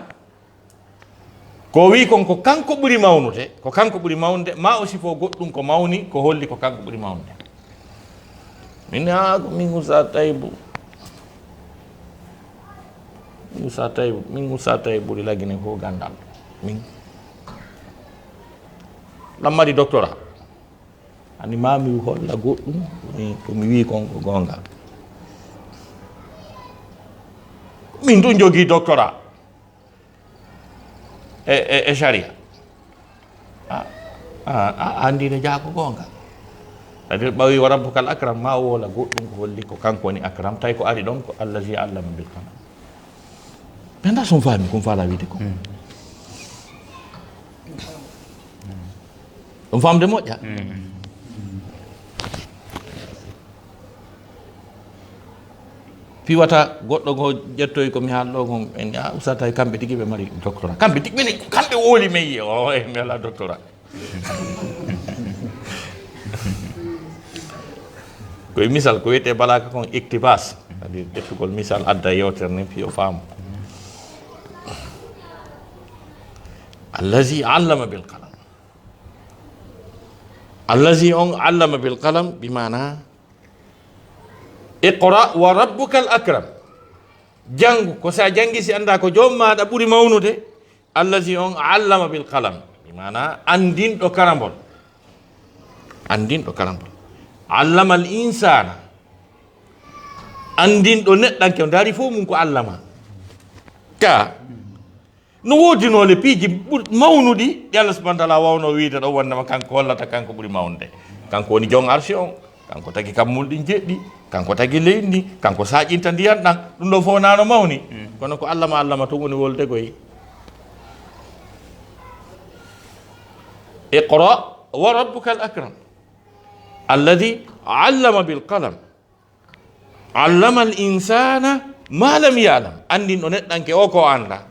ko o wi'i kon ko kanko ɓuri mawnude, ko kanko ɓuri mawnude, ma o sifo goɗɗum ko mawni, ko holli ko kanko ɓuri mawnude. Min, haa ko min Usa Taybu. Min Usa Taybu, min Usa Taybu ɓuri lagine fof ganndal. Min. Ɗam mari doctorat. Ani ma mi holla goɗɗum, mi, ko mi wi'i kon ko goonga. Min tun jogii doctorat e, e, e sharia. A, a, a anndi ne jaa ko goonga. C'est-à-dire, ɓawi وربك الأكرم, ma o woola goɗɗum ko holli ko kanko woni akram, tawi ko ari ɗon ko الذي علم بالقلم. Ɓe anndaa so on faami ko on faalaa wiide ko. Mm. On faamde moƴƴa? Mm. Fii wata goɗɗo ngo ƴettoy ko mi haalɗo kon, en, a, Usa Taybu, kamɓe tigi ɓe mari doctorat. Kamɓe tigi, ɓe, kamɓe woli men yi'e. O, e, mi alaa doctorat. Ko e misal, ko wiyetee balaaka kon iqtibas. C'est-à-dire, ƴettugol misal, adda yewtere nden fii o faama. الذي علم بالقلم. الذي on علم بالقلم, bi maana, اقرأ وربك الأكرم. Janngu, ko si a janngii, si anndaa ko joom maaɗa ɓuri mawnude, الذي on علم بالقلم, bi maana anndinɗo karambol. Anndinɗo karambol. علم الإنسان. Anndinɗo neɗɗanke, o ndaari fof mum ko علم. Ka. No woodinoo le piiji ɓur-, mawnuɗi ɗi Allah subhanahu wa ta'ala waawno wiide ɗo wondema kanko hollata kanko ɓuri mawnude. Kanko woni joom arsi on, kanko tagi kammuuli ɗin jeɗɗi, kanko tagi leydi ndi, kanko saaƴinta ndiyan ɗan. Ɗum ɗo fof naano mawni. Mm. Kono ko علم, علم tun woni wolde koy. اقرأ وربك الأكرم. الذي علم بالقلم. علم الإنسان ما لم يعلم. Anndinɗo neɗɗanke o ko o anndaa.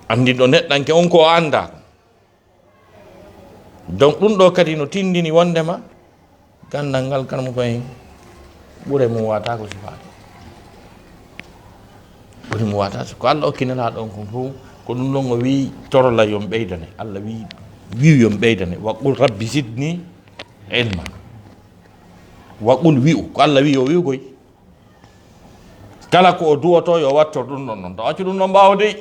Anndinɗo neɗɗanke on ko o anndaa. Donc, ɗum ɗo kadi no tindini wondema ganndal ngal, kan mo koye ɓure mum wata ko sifaade. Ɓuri mum wata, so ko Allah okki Nelaaɗo on kon fof, ko ɗum ɗon o wi'i, torola yo mi ɓeydane. Allah wi'i, wi'i yo mi ɓeydane. وقل رب زدني علما. وقل, wi'u, ko Allah wi'i o wi'u koy. Kala ko o duwoto yo wattor ɗum ɗon ɗon. Taw accu ɗum ɗon ɓaawo dey.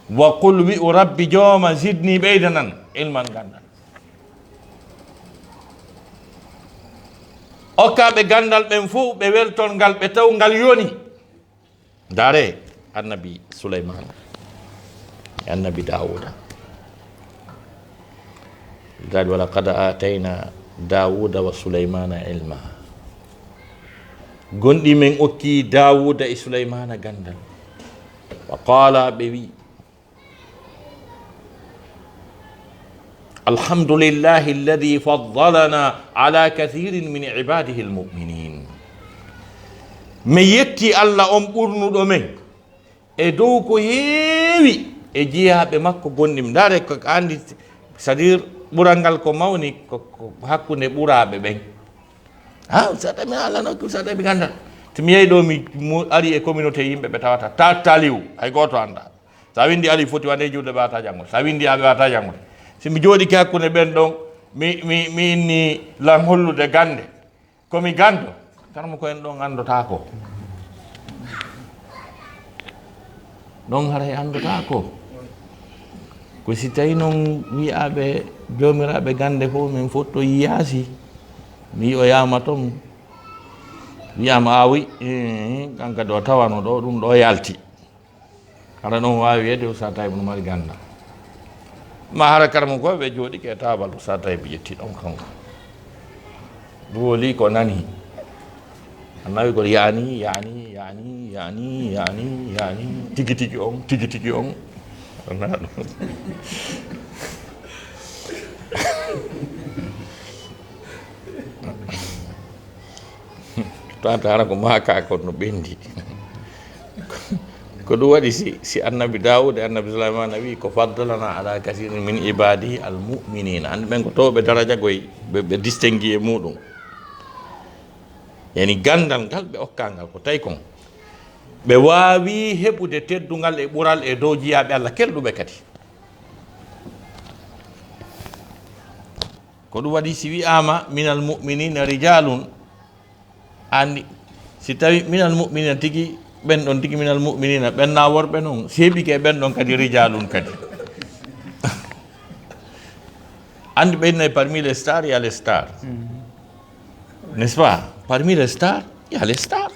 وقل, wi'u, رب, jooma, زدني, ɓeydanan, علما, ganndal. Okkaaɓe ganndal ɓen fof, ɓe welton ngal, ɓe taw ngal yoni. Ndaaree, annabi Suleymaana e annabi Daawuuda. Daali, ولقد آتينا داود وسليمان علما. Gonɗii men okkii Daawuuda e Suleymaana ganndal. وقالا, ɓe wi'i, الحمد لله الذي فضلنا على كثير من عباده المؤمنين. Men yetti Allah on ɓurnuɗo men e dow ko heewi e jiyaaɓe makko gonɗi. Ndaaree ko anndi, c'est-à-dire ɓural ngal ko mawni ko, ko hakkunde ɓuraaɓe ɓen. Ha, Usa Taybu, mi haalano ki Usa Taybu ganndal. Si mi yehi ɗo, mi mu-, ari e communauté yimɓe ɓe tawata ta-, taliw, hay gooto annda. Sa winndi alif foti wande e juulde ɓe wata janngude. Sa winndi a ɓe wata janngude. Si mi jooɗike hakkunde ɓen ɗon, mi, mi, mi inni lan hollude gannde. Ko mi ganndo, karmo ko en ɗon anndotaako. Ɗon haray anndotaako. Ko si tawi non wi'aaɓe joomiraaɓe gannde fof min fof to yiyaasi, mi yi'oyaama ton, wi'aama a wi, eh, kan kadi o tawano ɗo, ɗum ɗo yalti. Hara ɗon waawi wiyeede Ustaz Tayibu no mari ganndal. Ma hara karmo ko ɓe jooɗike e taabal Ustaz Tayibu ƴetti ɗon kanko. Duwoli ko nani. Annabi ko yani, yani, yani, yani, yani, yani, tigi tigi on, tigi tigi on. Annabi. Tata hara ko maaka kon no ɓendi. Ko ɗum waɗi si, si annabi Dawud e annabi Sulaymana wi ko faddalana ala kasirin min ibadihi al mu'minin. Andi ɓen ko towɓe daraja goy, ɓe, ɓe distingi e muɗum. Yani gandal ngal ɓe okka ngal ko tawi kon. Ɓe waawi heɓude teddungal e ɓural e dow jiyaaɓe Allah kelɗuɓe kadi. Ko ɗum waɗi si wi'aama minal mu'minina rijalun, andi si tawi minal mu'minina tigi, ɓen ɗon tigi minal mu'minina, ɓen na worɓe non, si heɓike ɓen ɗon kadi rijalun kadi. Andi ɓen nay parmi les stars, il y a les stars. N'est-ce pas? Parmi les stars, il y a les stars.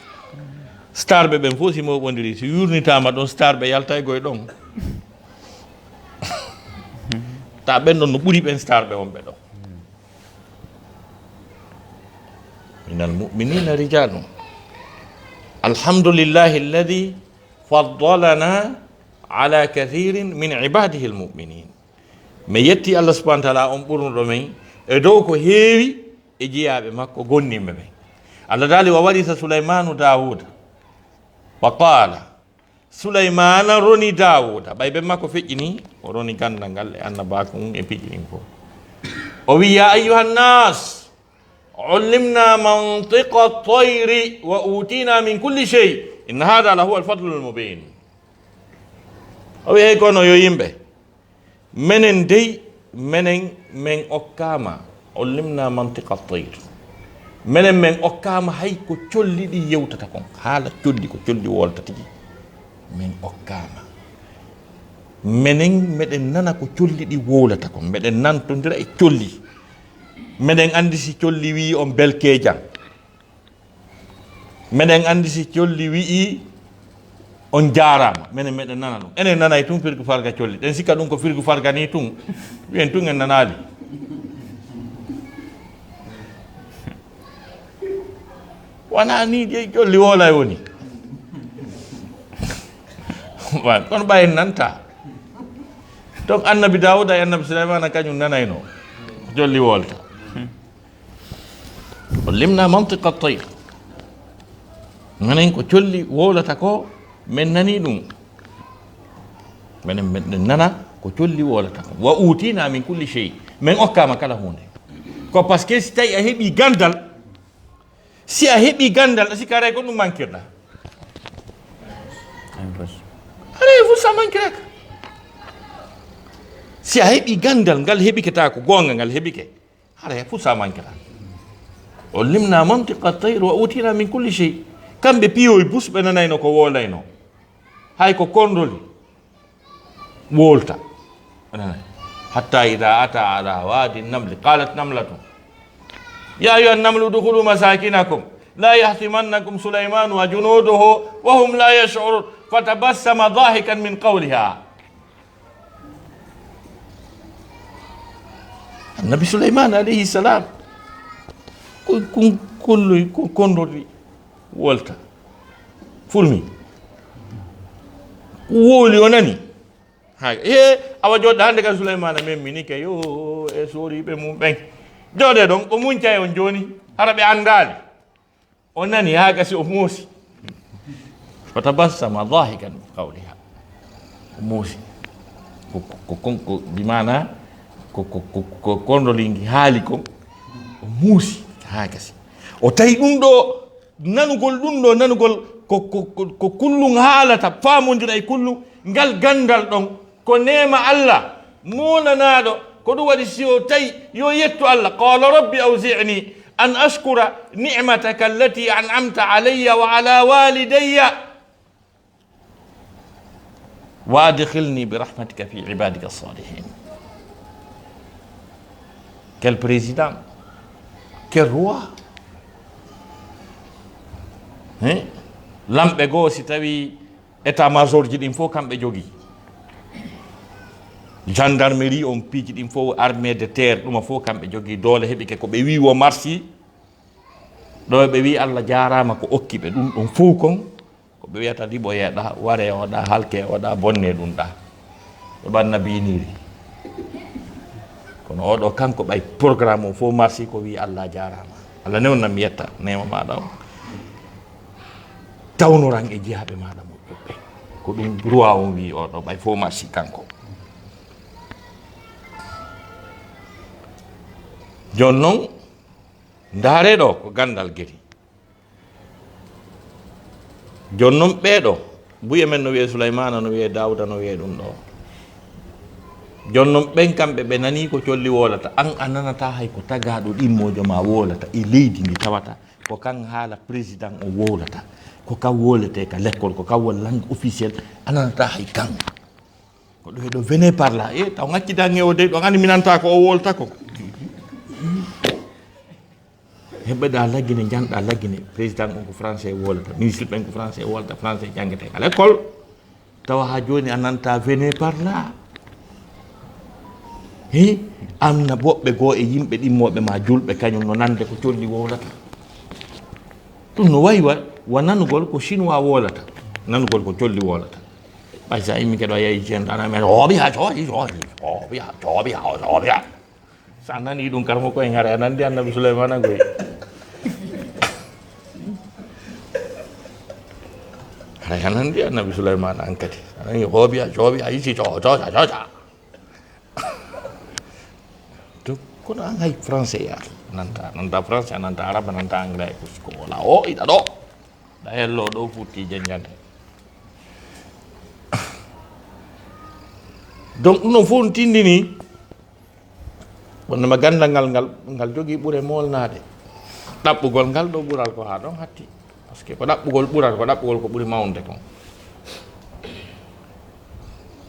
Star ɓe ɓen fof si mo ɓondiri, si yurnitaama ɗon, star ɓe yaltay goy ɗon. Ta ɓen ɗon no ɓuri ɓen star ɓe wonɓe ɗon. Minal mu'minina rijalun. Alhamdulillahi alladhi faddalana ala kathirin min ibadihi almu'minin. Mi yetti Allah subhanahu wa ta'ala on ɓurnuɗo men e dow ko heewi e jiyaaɓe makko gonnimɓe men. Allah daali wa warisa Sulaymanu Dawuda. Wa qala, Sulaymana roni Dawuda. Ɓay ben makko feƴƴini, o roni gandal ngal e annabaaku ngun e piiji ɗin fof. O wi, ya ayyuhan nas, ullimna mantiqa tayri wa utina min kulli shay. Inna hadha la huwa al-fadlul mubin. O wi, hey kono yo yimɓe, menen dey, menen men okkaama, ullimna mantiqa tayr. Menen men okkaama hay ko colli ɗi yewtata kon. Haala colli, ko colli wolta tigi. Men okkaama. Menen meɗen nana ko colli ɗi wowlata kon. Meɗen nantondira e colli. Meɗen andi si colli wi on belkejan. Meɗen andi si colli wi'i on jaaraama. Menen meɗen nana ɗum. Enen nanay tun firgu farga colli. Ɗen sikka ɗum ko firgu farga ni tun. Wi'en tun en nanaali. Wona ni je colli wolay woni. Wa, kono ɓay en nanta. Donc annabi Dawuda e annabi Sulaymana kañum nanayno colli wolta. Ullimna mantiqa tayr. Menen ko colli wowlata ko, men nani ɗum. Menen men nana ko colli wowlata ko. Wa utina min kulli shay. Men okkaama kala hunde. Ko parce que si tawi a heɓi gandal, si a heɓi gandal, a sikka haray ko ɗum mankirɗa. Haray fof sa mankiraka. Si a heɓi gandal, ngal heɓiketa ko goonga, ngal heɓike. Haray fof sa mankiraka. Ullimna mantiqa tayr wa utina min kulli shay. Kamɓe piyoy bus ɓe nanayno ko wolayno. Hay ko kondoli wolta. Nanay. Hatta idha ata ala wadi namli qalat namlatun. Ya ayyuha namlu udkhulu masakinakum. La yahtimannakum Sulaymanu wa junuduhu wa hum la yash'urun. Fatabassama dahikan min qawliha. Annabi Suleyman alayhi salam, ko, ko, kolloy, ko kondorɗi wolta. Fulmi. Ko wowli o nani. Hay, he, awa joɗɗo hannde kan Suleymana men mini ke yo e sooriɓe mum ɓen. Joɗe ɗon, o munca e on joni, hara ɓe andaali. O nani haa gasi o muusi. Fatabassama dahikan min qawliha. O muusi. Ko, ko, ko, ko, ko, bi maana, ko, ko, ko, ko kondolingi haali kon. O muusi haa gasi. O tawi ɗum ɗo, Nanugol ɗum ɗo, nanugol ko, ko, ko, ko kullum haalata, faamondira e kullum, ngal ganndal ɗon, ko neema Allah, moolanaɗo, ko ɗum waɗi si o tawi yo yettu Allah. Qala rabbi awzi'ni an ashkura ni'mataka allati an'amta alayya wa ala walidayya. Wa adkhilni bi rahmatika fi ibadika salihin. Quel président, quel roi. Hein? Lamɓe goo, si tawi état major ji ɗin fof kamɓe jogi, gendarmerie on, piiji ɗin fof, armée de terre, ɗuma fof kamɓe jogi, doole heɓike. Ko ɓe wi wo marsi ɗo, ɓe wi Allah jaaraama ko okki ɓe ɗum ɗon fof kon. Ko ɓe wiyata liɓoyeeɗa, wareewoɗa, halkeewoɗa, bonne ɗum ɗa. Ɗo ɓanna biiniiri. Kono oɗo kanko ɓay programme o fof marsi ko wi Allah jaaraama. Allah newnan mi yetta neema maɗa o. Tawnoran e jiyaaɓe maɗa moƴƴuɓe. Ko ɗum roi on wi oɗo ɓay fof marsi kanko. Jooni non, ndaare ɗo ko ganndal geri. Jooni non ɓee ɗo, buye men no wiyee Sulaymaana, no wiyee Daawuda, no wiyee ɗum ɗo. Jooni non ɓen kamɓe ɓe nanii ko colli wowlata, an a nanataa hay ko tagaaɗo ɗimmoojo ma wowlata e leydi ndi tawata ko kan haala président o wowlata, ko kan wowletee ka lekkol, ko kan woni langue officielle, a nanataa hay kan. Ko ɗo e ɗo venez par là, e taw ngaccidange o dey ɗo, an anndi mi nanataa ko o wowlata ko. Heɓɓeɗa laggine, njanɗa laggine, président on ko français wolata, ministre ɓen ko français wolata, français jangete ka l'école. Tawa ha joni a nanta venez par là. Hi, amna woɓɓe goo e yimɓe ɗimmoɓe ma julɓe, kañum no nande ko colli wolata. Ɗum no wayi wa, wa nanugol ko chinois wolata, nanugol ko colli wolata. Ɓay sa immi keɗo yeyi cen tan amen, "Hoobi ha coobi, coobi, hoobi ha coobi ha coobi ha." Sa nani ɗum, karmo ko en haray a nandi Annabi Sulaymana goy. Haray a nandi Annabi Sulaymana an kadi. A nani hoobi ha coobi ha isi coo, coo, coo, coo. To, kono an hay français yaata. Nanta, nanta français, nanta arabe, nanta anglais, ko, ko wala. O, iɗa ɗo. Ɗa hello ɗo futti janjande. Donc, ɗum ɗon fof no tindini. Wonde ma gandal ngal, ngal, ngal jogii ɓure molnaade. Ɗaɓɓugol ngal ɗo ɓural ko haa ɗon hatti. Parce que ko ɗaɓɓugol ɓural, ko ɗaɓɓugol ko ɓuri mawnude kon.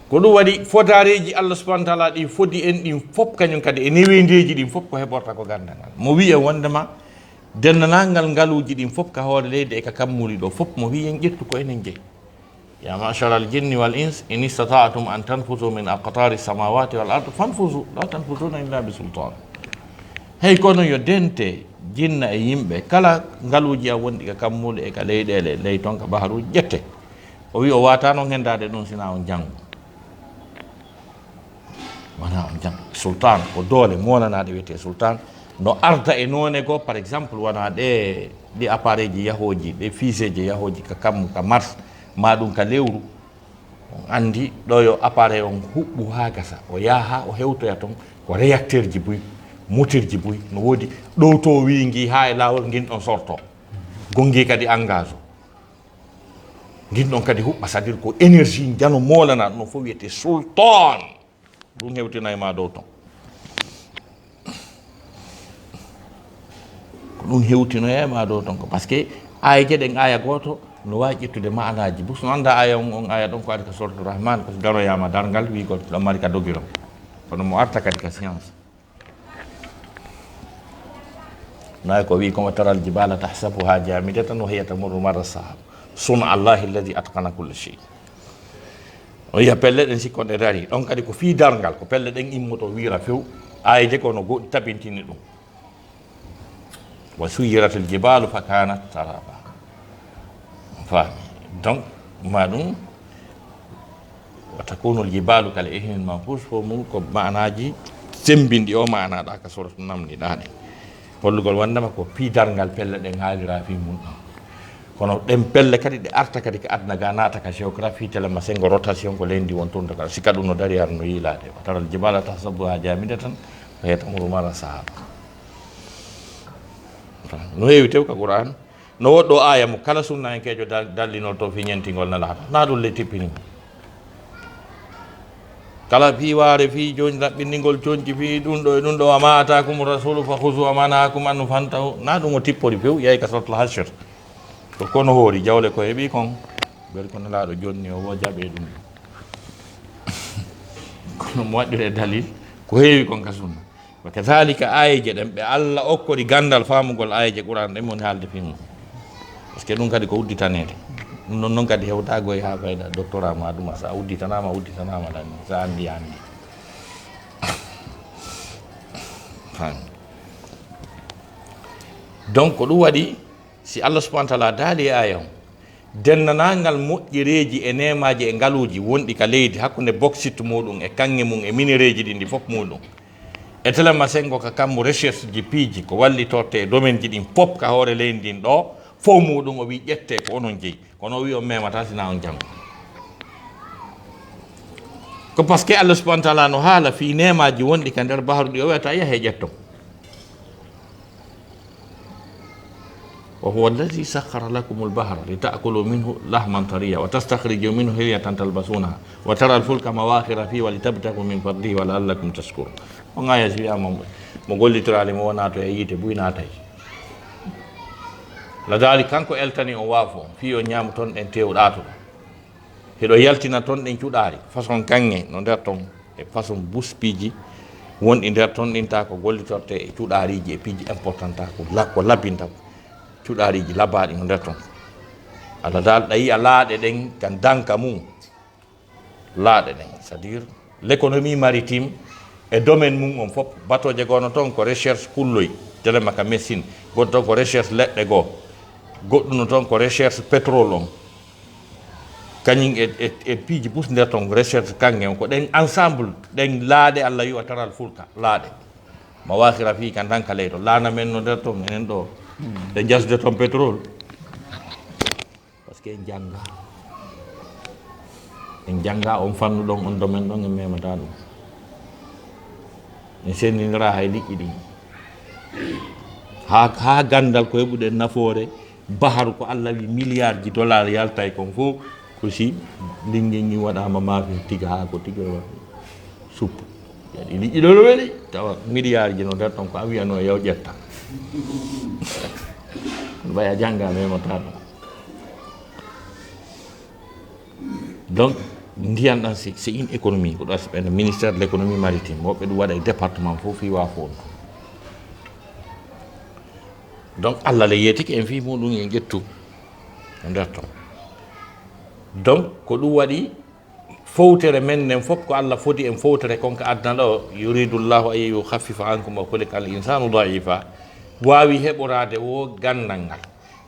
Ko ɗum waɗi fodareeji Allah subhanahu wa taala ɗi fodi en ɗin fof, kañum kadi e neweendeeji ɗin fof ko heɓorta ko gandal ngal. Mo wi'e wondema denndaangal ngaluuji ɗin fof ka hoore leydi e ka kammuuli ɗo fof, mo wi'en ƴettu ko enen jeyi. يا معشر الجن والإنس إن استطعتم أن تنفذوا من أقطار السماوات والأرض فانفذوا لا تنفذون إلا بسلطان. Hey kono yo dente jinna e yimɓe, kala ngaluuji am wonɗi ka kammuuli e ka leyɗeele, ley ton ka baharuuji, ƴette. O wi o waata noon hendaade ɗum sina on janngo. Wona on janngo. Sultan ko doole molanaaɗe wiyetee sultan. No arda e noone goo, par exemple, wona ɗe, ɗi appareil ji yahooji, ɗe fusée ji yahooji ka kammu, ka Mars, ma ɗum ka lewru. On anndi ɗo yo appareil on huɓɓu haa gasa, o yaha haa o hewtoya ton ko réacteur ji buy, moteur ji buy, no woodi ɗo to wi ngi haa e laawol ngin ɗon sorto. Gonngi kadi engage o. Ngin ɗon kadi huɓɓa, c'est-à-dire ko énergie njano molana, ɗum fof wiyetee sultan. Ɗum hewtina e ma dow ton. Ko ɗum hewtinoya e ma dow ton ko, parce que aayeje ɗen, aaya gooto no waawi ƴettude maanaaji. Bus no annda aaya on, on aaya ɗon ko ari ka Suratul Rahman, ko si daroyaama darngal, wiigol ɗo mari ka dogiron. Kono mo arta kadi ka science. Nayi ko wi, "Wa taral jibala tahsabuha jamidatan wa hiya tamurru marra sahab. Suna Allahi alladhi atqana kulla shay." O yiya pelle ɗen sikkon ɗe dari. Ɗon kadi ko fii darngal, ko pelle ɗen immoto wiira few. Aayeje ko no goɗɗi tabintini ɗum. "Wa suyyiratil jibalu fa kanat saraba." Faami. Donc, ma ɗum, "Wa takunul jibalu kal ihnil manfus", fof mum ko maanaaji sembinɗi o maanaaɗa ka sorat namniɗa ɗen. Hollugol wondema ko fii darngal pelle ɗen haalira fii mum ɗon. Kono ɗen pelle kadi ɗe arta kadi ka aduna ga, naata ka géographie, telema sengo rotation ko leydi won toon, ka sika ɗum no dari, ar no yiilaade. "Wa taral jibala tahsabuha jamidatan wa hiya tamurru marra sahab." No heewi tew ka Qur'an. No woɗɗo aaya mo kala sunnayankeejo dal-, dallinol to fii ñentingol na laata. Na ɗum le tippini mo. Kala fii waare, fii joñ-, laɓɓinɗingol coñci, fii ɗum ɗo e ɗum ɗo, "Wa ma ataakumu rasulu fa khuzu, wa ma nahakum anhu fantahu." Na ɗum o tippori few, yahi ka Suratul Hashir. Ko kono hoori jawle ko heɓi kon, ɓer ko Nelaaɗo jonni o wo jaɓe ɗum. Kono mo waɗɗire dalil, ko heewi kon ka sunna. Wa kadhalika aayeeje ɗen, ɓe Alla okkori ganndal faamugol aayeeje Qur'aan ɗen, woni haalde fii mum. Parce que ɗum kadi ko udditaneede. Ɗum ɗon noon kadi hewtago e haa fayda doctorat ma ɗum, so a udditanaama, a udditanaama tan, so a anndi, a anndi. Faami. Donc, ko ɗum waɗi, si Allah subhanahu wa ta'ala daali e aaya on, denndaangal moƴƴereeji e neemaaji e ngaluuji wonɗi ka leydi, hakkunde bauxite muuɗum e kaŋŋe mum e minereeji ɗin ɗi fof muuɗum, e telema senngo ka kammu recherche ji piiji ko wallitorte e domaine ji ɗin fof ka hoore leydi ndin ɗo, fof muuɗum o wi ƴette ko onon jeyi, kono o wi on memata sina on janngo. Ko parce que Allah subhanahu wa ta'ala no haala fii neemaaji wonɗi ka nder baharu ɗi, o wi'ata yahe ƴetton. وهو الذي سخر لكم البحر لتأكلوا منه لحما طريا وتستخرجوا منه حلية تلبسونها وترى الفلك مواخر فيه ولتبتغوا من فضله ولعلكم تشكرون. On aaya si wi'aama mo, mo gollitoraali mo wonaa to e yiite buy naatay. La daali kanko eltani on waafo, fii on ñaama ton ɗen teew ɗaato. Hiɗo yaltina ton ɗin cuɗaari, façon kaŋŋe no nder ton, e façon buspiiji wonɗi nder ton ɗin, taa ko gollitorte e cuɗaariiji e piiji important, taa ko la-, ko labbinta cuɗaariiji labbaaɗi no nder ton. Allah daal ɗa yi'a laaɗe ɗen ka danka mum, laaɗe ɗen, c'est-à-dire l'économie maritime e domaine mum on fof, batooje goo no ton ko recherche kulloy, telema ka médecine, goɗɗo ton ko recherche leɗɗe goo, goɗɗum no ton ko recherche pétrole on. Kañum e, e, e piiji bus nder ton, recherche kaŋŋe on, ko ɗen ensemble, ɗen laaɗe Allah wi o taral fulka, laaɗe. Mawaakhira fii ka ndanka ley to. Laana men no nder ton, enen ɗo. Ɗe jasde ton pétrole. Parce que en jannga. En jannga on fannu ɗon, on domaine ɗon, en memata ɗum. En senndindira hay liƴƴi ɗin. Haa, haa ganndal ko heɓuɗen nafoore, baharu ko Allah wi milliard ji dollar yaltay kon fof, ko si linngel ngel waɗaama maafe tiga haa ko tiga wa-, suppu. Yaani liƴƴi ɗo no weli, tawa milliard ji no nder ton ko a wiyano yaw ƴetta. Ɓay a jannga memata ɗum. Donc, ndiyan ɗan, c'est, c'est une économie. Ko ɗo ɓen ministère de l'économie maritime, woɓɓe ɗum waɗa e département fof fii wa fof. Donc, Allah le yeetike en fii muɗum en ƴettu e nder ton. Donc, ko ɗum waɗi fowtere men nden fof ko Allah fodi en fowtere kon ka aduna ɗo, yuridu Allahu an yukhaffifa ankum wa khuliqa al insanu da'ifa. Waawi heɓoraade wo ganndal ngal.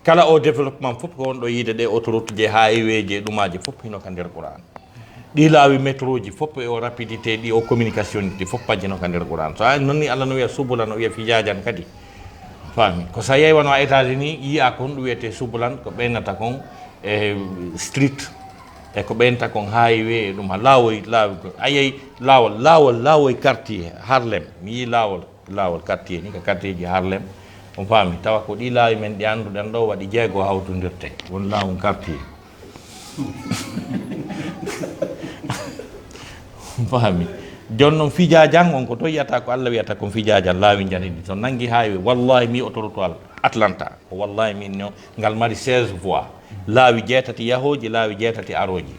Kala o développement fof ko wonɗo yiide ɗe autoroute je, highway je, ɗumaaji fof hino ka nder Qur'an. Ɗi laawi métro ji fof e o rapidité ɗi o communication ɗi fof pajjino ka nder Qur'an. So a nonni Allah no wiya subulan, o wiya fijajan kadi. Faami. Ko sa yehi wano a États-Unis, yi'a ko honɗum wiyete subulan, ko ɓeynata kon e street, e ko ɓeynata kon highway e ɗum ha laawoy, laawi ko. A yehi laawol, laawol, laawoy quartier, Harlem. Mi yii laawol. Laawol quartier ni, ka quartier ji Harlem. On faami, tawa ko ɗi laawi men ɗi annduɗen ɗo waɗi jeego hawtondirte. Won laawol quartier. On faami. Jon non fijajan on ko to yiyata ko Allah wiyata kon fijajan laawi njani ɗi. So nangi highway, wallahi mi autoroute Atlanta. Ko wallahi min no ngal mari seize voies. Laawi jeetati yahooji, laawi jeetati arooji.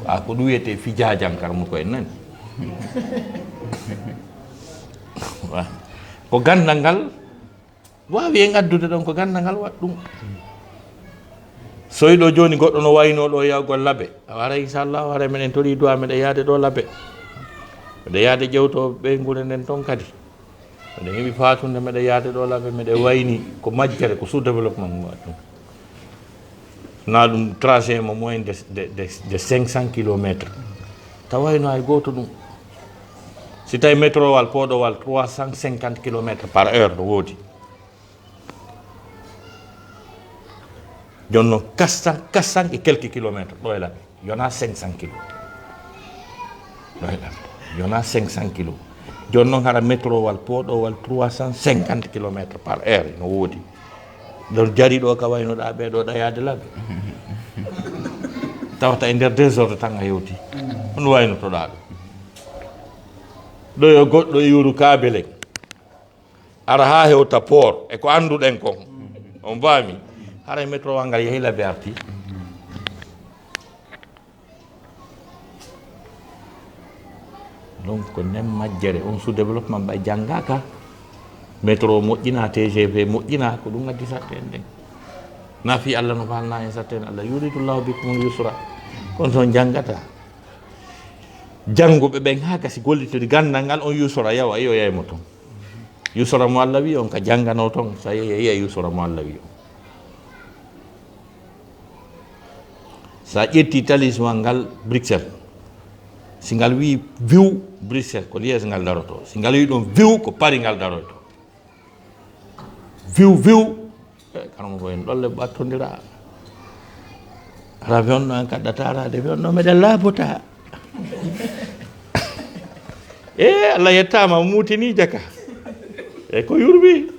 A ko ɗum wiyetee fijajan, karmo ko en nani. Wa-, ko ganndal ngal waawi en addude ɗon, ko ganndal ngal waɗi ɗum. So iɗo jooni goɗɗo no waynoo ɗo yahgol Labe, a waray inchallah, a waray meɗen torii du'a, meɗen yahde ɗo Labe. Meɗen yahde ƴewto ɓeynguure nden ton kadi. Miɗen heɓi faatunde, miɗen yahde ɗo Labe, miɗen wayni ko majjere, ko sous-développement mo waɗi ɗum. Na ɗum trajet mo moins de, de, de, de cinq cents kilomètres. Tawayno hay gooto ɗum. Si tawi métrowal pooɗowal trois cent cinquante kilomètres par heure no woodi. Jooni noon, quatre cents, quatre cents et quelques kilomètres ɗo e Labe. Yonaa cinq cents kilo. Ɗo e Labe. Yonaa cinq cents kilo. Jooni noon, hara métrowal pooɗowal trois cent cinquante kilomètres par heure no woodi. Nder jari ɗo ka waynoɗa ɓe ɗo ɗa yaade laɓe. Tawata e nder désordre tan a yewti. On waynotoɗa ɗo. Ɗo yo goɗɗo e yuru kabelen. Ara ha hewta port e ko annduɗen kon. On faami? Haray métro wa ngal yehi laɓe arti. Donc ko nen majjere on sous-développement ɓay janngaka. Métro moƴƴina, T G V moƴƴina, ko ɗum addi satte en ɗen. Na fi Allah no falna en satte en Allah, yuridu llahu bikumul yusra. Kono ton janngata. Jannguɓe ɓen ha gasi gollitiri ganndal ngal on yusra yawa, iyo yaymo ton. Yusra mo Allah wi on ka janngano ton, sa yehi a yiya yusra mo Allah wi on. Sa ƴetti talisman ngal Bruxelles, si ngal wi viw Bruxelles, ko Liège ngal daroto. Si ngal wi ɗon viw, ko Paris ngal daroto. Viw, viw. Eh, kala mo ko en ɗolle ɓattondira. Ara fewndo en kaɗɗata ara de fewndo meɗen laabota. E Allah yettama mutini jaka. E ko yurbi.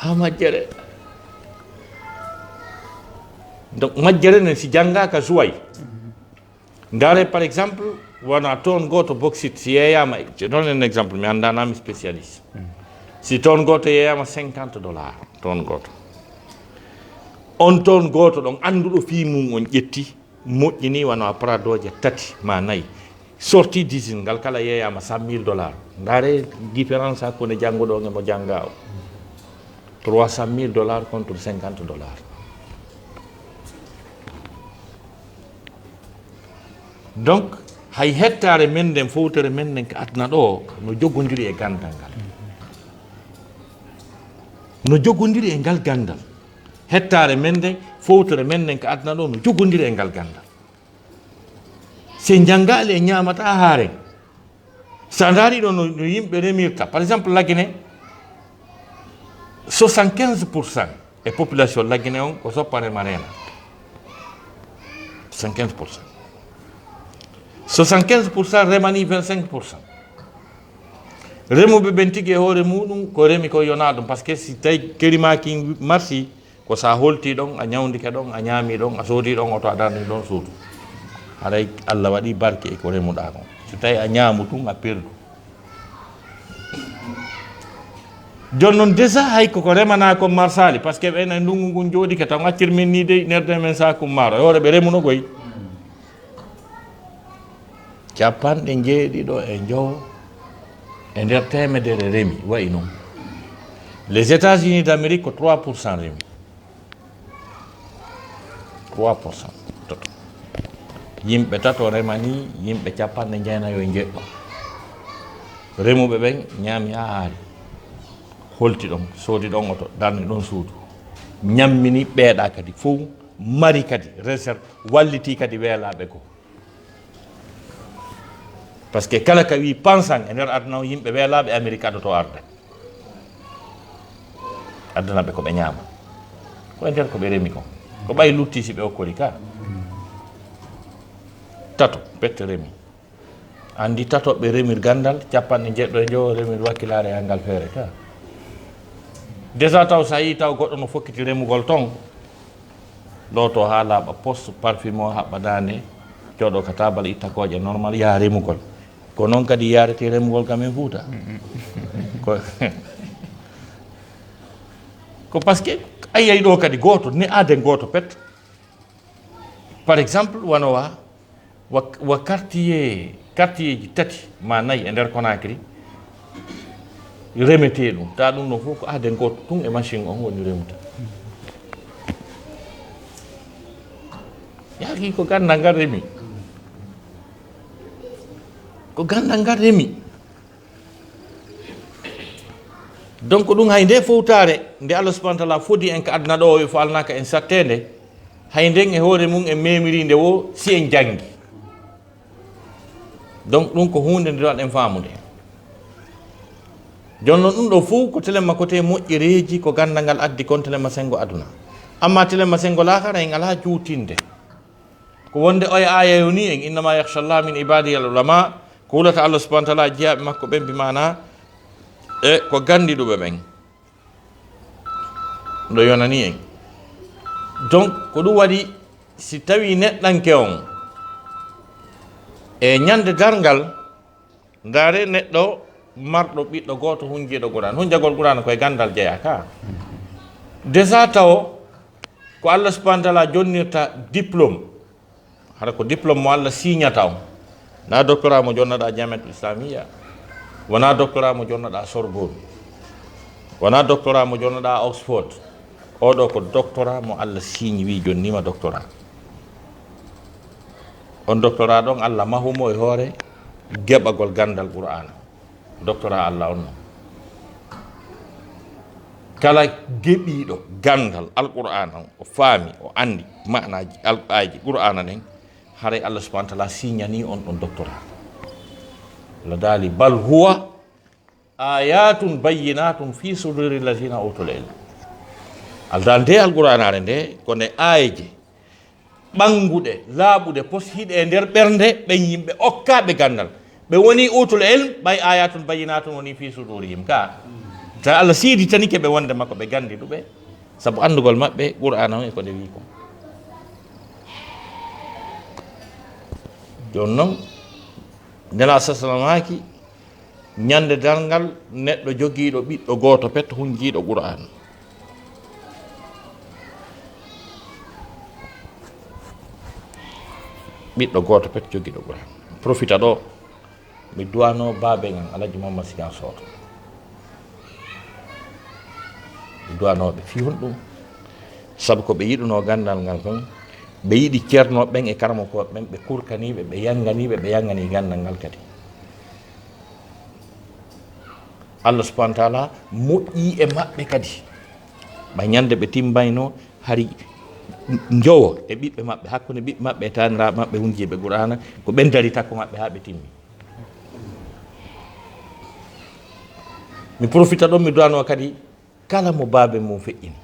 Ha majjere. Donc majjere nen si janngaka suway. Ndaare par exemple, wona ton goto bauxite si yeeyama, je donne un exemple, mi anndanami spécialiste. Si ton goto yeeyama cinquante dollars, ton goto. On ton goto ɗon annduɗo fii mum on ƴetti, moƴƴini wano a paradoje tati ma nayi. Sorti d'usine ngal kala yeeyama cent mille dollars. Ndaare différence hakkunde jannguɗo on e mo jannga o. Trois cent mille dollars contre cinquante dollars. Donc, hay hettaare men nden, fowtere men nden ka aduna ɗo, no jogondiri e ganndal ngal. No jogondiri e ngal ganndal. Hettaare men nden, fowtere men nden ka aduna ɗo, no jogondiri e ngal ganndal. Se njanngaali e ñaamata haaren. Sa ndaari ɗo no, no yimɓe remirta, par exemple, Lagine, soixante-quinze pour cent e population Lagine on ko soppa rema reena. Soixante-quinze pour cent. Soixante-quinze pour cent remani vingt-cinq pour cent. Remuɓe ɓen tigi e hoore muɗum ko remi ko yona ɗum, parce que si tawi kerimaki marsi, ko sa holti ɗon, a ñawndike ɗon, a ñaami ɗon, a soodi ɗon oto, a darni ɗon suudu. Haray Allah waɗi barke e ko remuɗa kon. Si tawi a ñaamu tun, a perdu. Jon non déjà hay koko remana kon marsali, parce que ɓen e ndungu ngun jooɗike tan accir min ni dey nerde men sakum maaro. E hoore ɓe remuno goy. Capanɗe jeeɗiɗo e jowo e nder temedere remi, wayi non. Les États-Unis d'Amérique ko trois pour cent remi. Trois pour cent. Toto. Yimɓe tato remani yimɓe capanɗe jeenayo e jeɗɗo. Remuɓe ɓen ñaami haa haari. Holti ɗon, soodi ɗon oto, darni ɗon suudu. Ñammini ɓeeɗa kadi fow, mari kadi réserve, walliti kadi weelaaɓe goo. Parce que kala ka wi pansan e nder aduna o, yimɓe weelaaɓe Amérique adoto arde. Addana ɓe ko ɓe ñaama. Ko e nder ko ɓe remi kon. Ko ɓay lutti si ɓe okkori ka. Tato, pette remi. Anndi tato ɓe remir ganndal, capanɗe jeɗɗo e jowo remir wakkilaare e angal feere ka. Déjà taw sa yii taw goɗɗo no fokkiti remugol ton. Looto haa laaɓa, poste, parfum o, haɓɓa daande, jooɗo ka taabal, itta kooƴe normal, yaha remugol. Ko noon kadi yaarete remugol ka men Fuuta. Ko, ko parce que a yiyay ɗo kadi gooto, ne aaden gooto pet. Par exemple, wano wa, wa, wa quartier, quartierji tati ma nayi e nder Conakry, remetee ɗum. Ta ɗum ɗon fof ko aaden gooto tun e machine on woni remude. Yaaki ko ganndal ngal remi. Ko ganndal ngal remi. Donc ɗum hay nde fowtaare nde Allah subhanahu wa taala fodi en ka aduna ɗo, o faalnaaka en satteende, hay nden e hoore mum en memiri nde wo si en janngi. Donc ɗum ko huunde nde waɗen faamude. Jooni noon ɗum ɗo fof ko telemma kote moƴƴereeji ko ganndal ngal addi kon telemma senngo aduna. Amma telemma senngo laakara en alaa juutinde. Ko wonde oya aaya yo ni en, "Innama yakhsha Allah min ibadihi al ulama", ko hulata Allah subhanahu wa taala jiyaaɓe makko ɓen, bi maana e ko ganndiɗuɓe ɓen. Ɗo yonani en. Donc, ko ɗum waɗi, si tawi neɗɗanke on e ñande darngal, ndaare neɗɗo marɗo ɓiɗɗo gooto hunjiiɗo Qur'an. Hunjagol Qur'an koye ganndal jeyaa ka. Déjà tawo ko Allah subhanahu wa ta'ala jonnirta diplôme. Hara ko diplôme mo Allah signata on. Na doctorat mo jonnaɗa Jamiatul Islamiyya. Wona doctorat mo jonnaɗa Sorbonne. Wona doctorat mo jonnaɗa Oxford. Oɗo ko doctorat mo Allah signi, wi jonnima doctorat. On doctorat ɗon Allah mahumo e hoore geɓagol ganndal Qur'ana. Doctorat Allah on non. Kala geɓiiɗo ganndal Alqur'ana on, o faami, o anndi maanaaji al-, aaji Qur'ana ɗen, haray Allah subhanahu wa ta'ala signani on ɗon doctorat. Allah daali, "Bal huwa ayatun bayyinatun fi suduri allazina utul ilm." Allah daali, nde Alqur'anaare nde, ko nde aayeje ɓannguɗe, laaɓuɗe, posihiɗe e nder ɓernde ɓen yimɓe okkaaɓe ganndal. Ɓe woni utul ilm, ɓay ayatun bayyinatun woni fi sudurihim ka. Ta Allah siditanike ɓe wonde makko ɓe ganndi ɗuɓe, sabu anndugol maɓɓe Qur'ana on e ko nde wi kon. Jooni non, Nela sasana maaki, ñande darngal, neɗɗo jogiiɗo ɓiɗɗo gooto pet, hunjiiɗo Qur'an. Ɓiɗɗo gooto pet jogiiɗo Qur'an. Profita ɗo, mi duwano baaben an, Alhaji Mamman Sigan Soto. Mi duwano ɓe fii honɗum? Sabu ko ɓe yiɗuno ganndal ngal kon, ɓe yiɗi ceerno ɓen e karamokooɓe ɓen, ɓe kurkaniiɓe, ɓe yanganiiɓe, ɓe yangani ganndal ngal kadi. Allah subhanahu wa ta'ala moƴƴi e maɓɓe kadi. Ɓay ñande ɓe timmayno, hari njowo e ɓiɓɓe maɓɓe, hakkunde ɓiɓɓe maɓɓe e taaniraaɓe maɓɓe hunjiiɓe Qur'ana, ko ɓen dari takko maɓɓe haa ɓe timmi. Mi profita ɗon, mi duwano kadi kala mo baaben mum feƴƴini.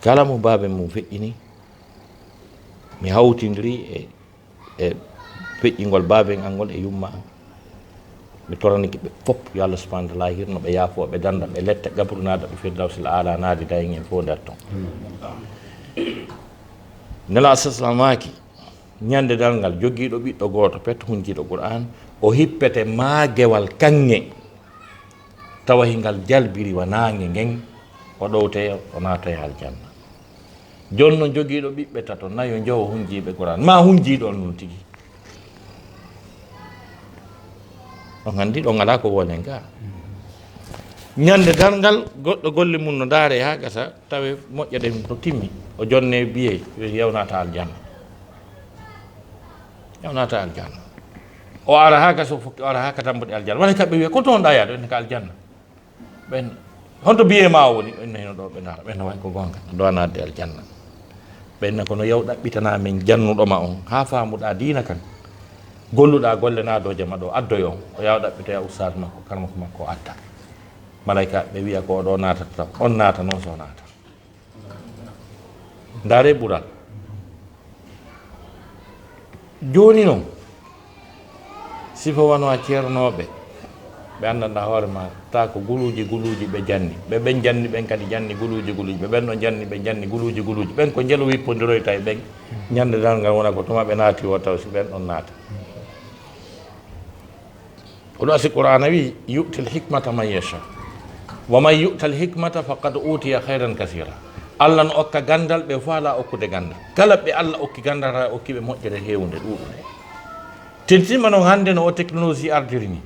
Kala mo baaben mum feƴƴini, mi hawtindiri e e feƴƴingol baaben an ngol e yumma an. Mi toranike ɓe fop, yo Allah subhanahu wa ta'ala hirno ɓe, yaafo ɓe, danda ɓe lette qabru, naada ɓe firdawsil aala, naadi dayen en fof nder ton. Nela sasla maaki, ñande darngal, jogiiɗo ɓiɗɗo gooto pet, hunjiiɗo Qur'an, o hippete maagewal kaŋŋe. Tawa hingal jalbiri wa naange ngen, o ɗowtoya, o naatoya aljanna. Jooni non jogiiɗo ɓiɓɓe tato, nayo, njowo hunjiiɓe Qur'an. Ma hunjiiɗo on nun tigi. On anndi ɗon alaa ko wonen ga. Ñande darngal, goɗɗo golle mum no ndaare haa gasa, tawe moƴƴa ɗen no timmi. O jonne biye, yaw naata aljanna. Yaw naata aljanna. O ara haa gasa, o fukki, o ara haa ka tambuɗe aljanna. Wala kamɓe wiya, ko toon ɗa yaade? En ka aljanna. Ɓen, honto biye ma o woni? Ɓen hino ɗo, ɓe ndaara, ɓen no wayi ko gonga. Ɗo a naatde aljanna. Ɓen na kono yaw ɗaɓɓitana men jannuɗo ma on, haa faamuɗa diina kan. Golluɗa golle naadooje ma ɗo, addoy on. O yaw ɗaɓɓitoya ustaas makko, karmako makko o adda. Malaika ɓe wiya ko o ɗo naatata taw. On naata non so naata. Ndaare ɓural. Jooni non, sifa wano a ceernooɓe, ɓe anndanɗa hoore ma, ta ko guluuji, guluuji ɓe janni. Ɓe ɓen janni, ɓen kadi janni guluuji, guluuji. Ɓe ɓen ɗon janni, ɓe janni guluuji, guluuji. Ɓen ko njelo wippondiroyta e ɓen. Ñande darngal wona ko tuma ɓe naati o taw si ɓen ɗon naata. Ko ɗum asi Qur'aana wi, "Yu'til hikmata man yasha. Wa man yu'tal hikmata faqad utiya khayran kathira." Allah no okka gandal ɓe faala okkude gandal. Kala ɓe Allah okki gandal, a okki ɓe moƴƴere heewunde ɗuuɗunde. Tintinma noon hannde no o technologie ardiri ni.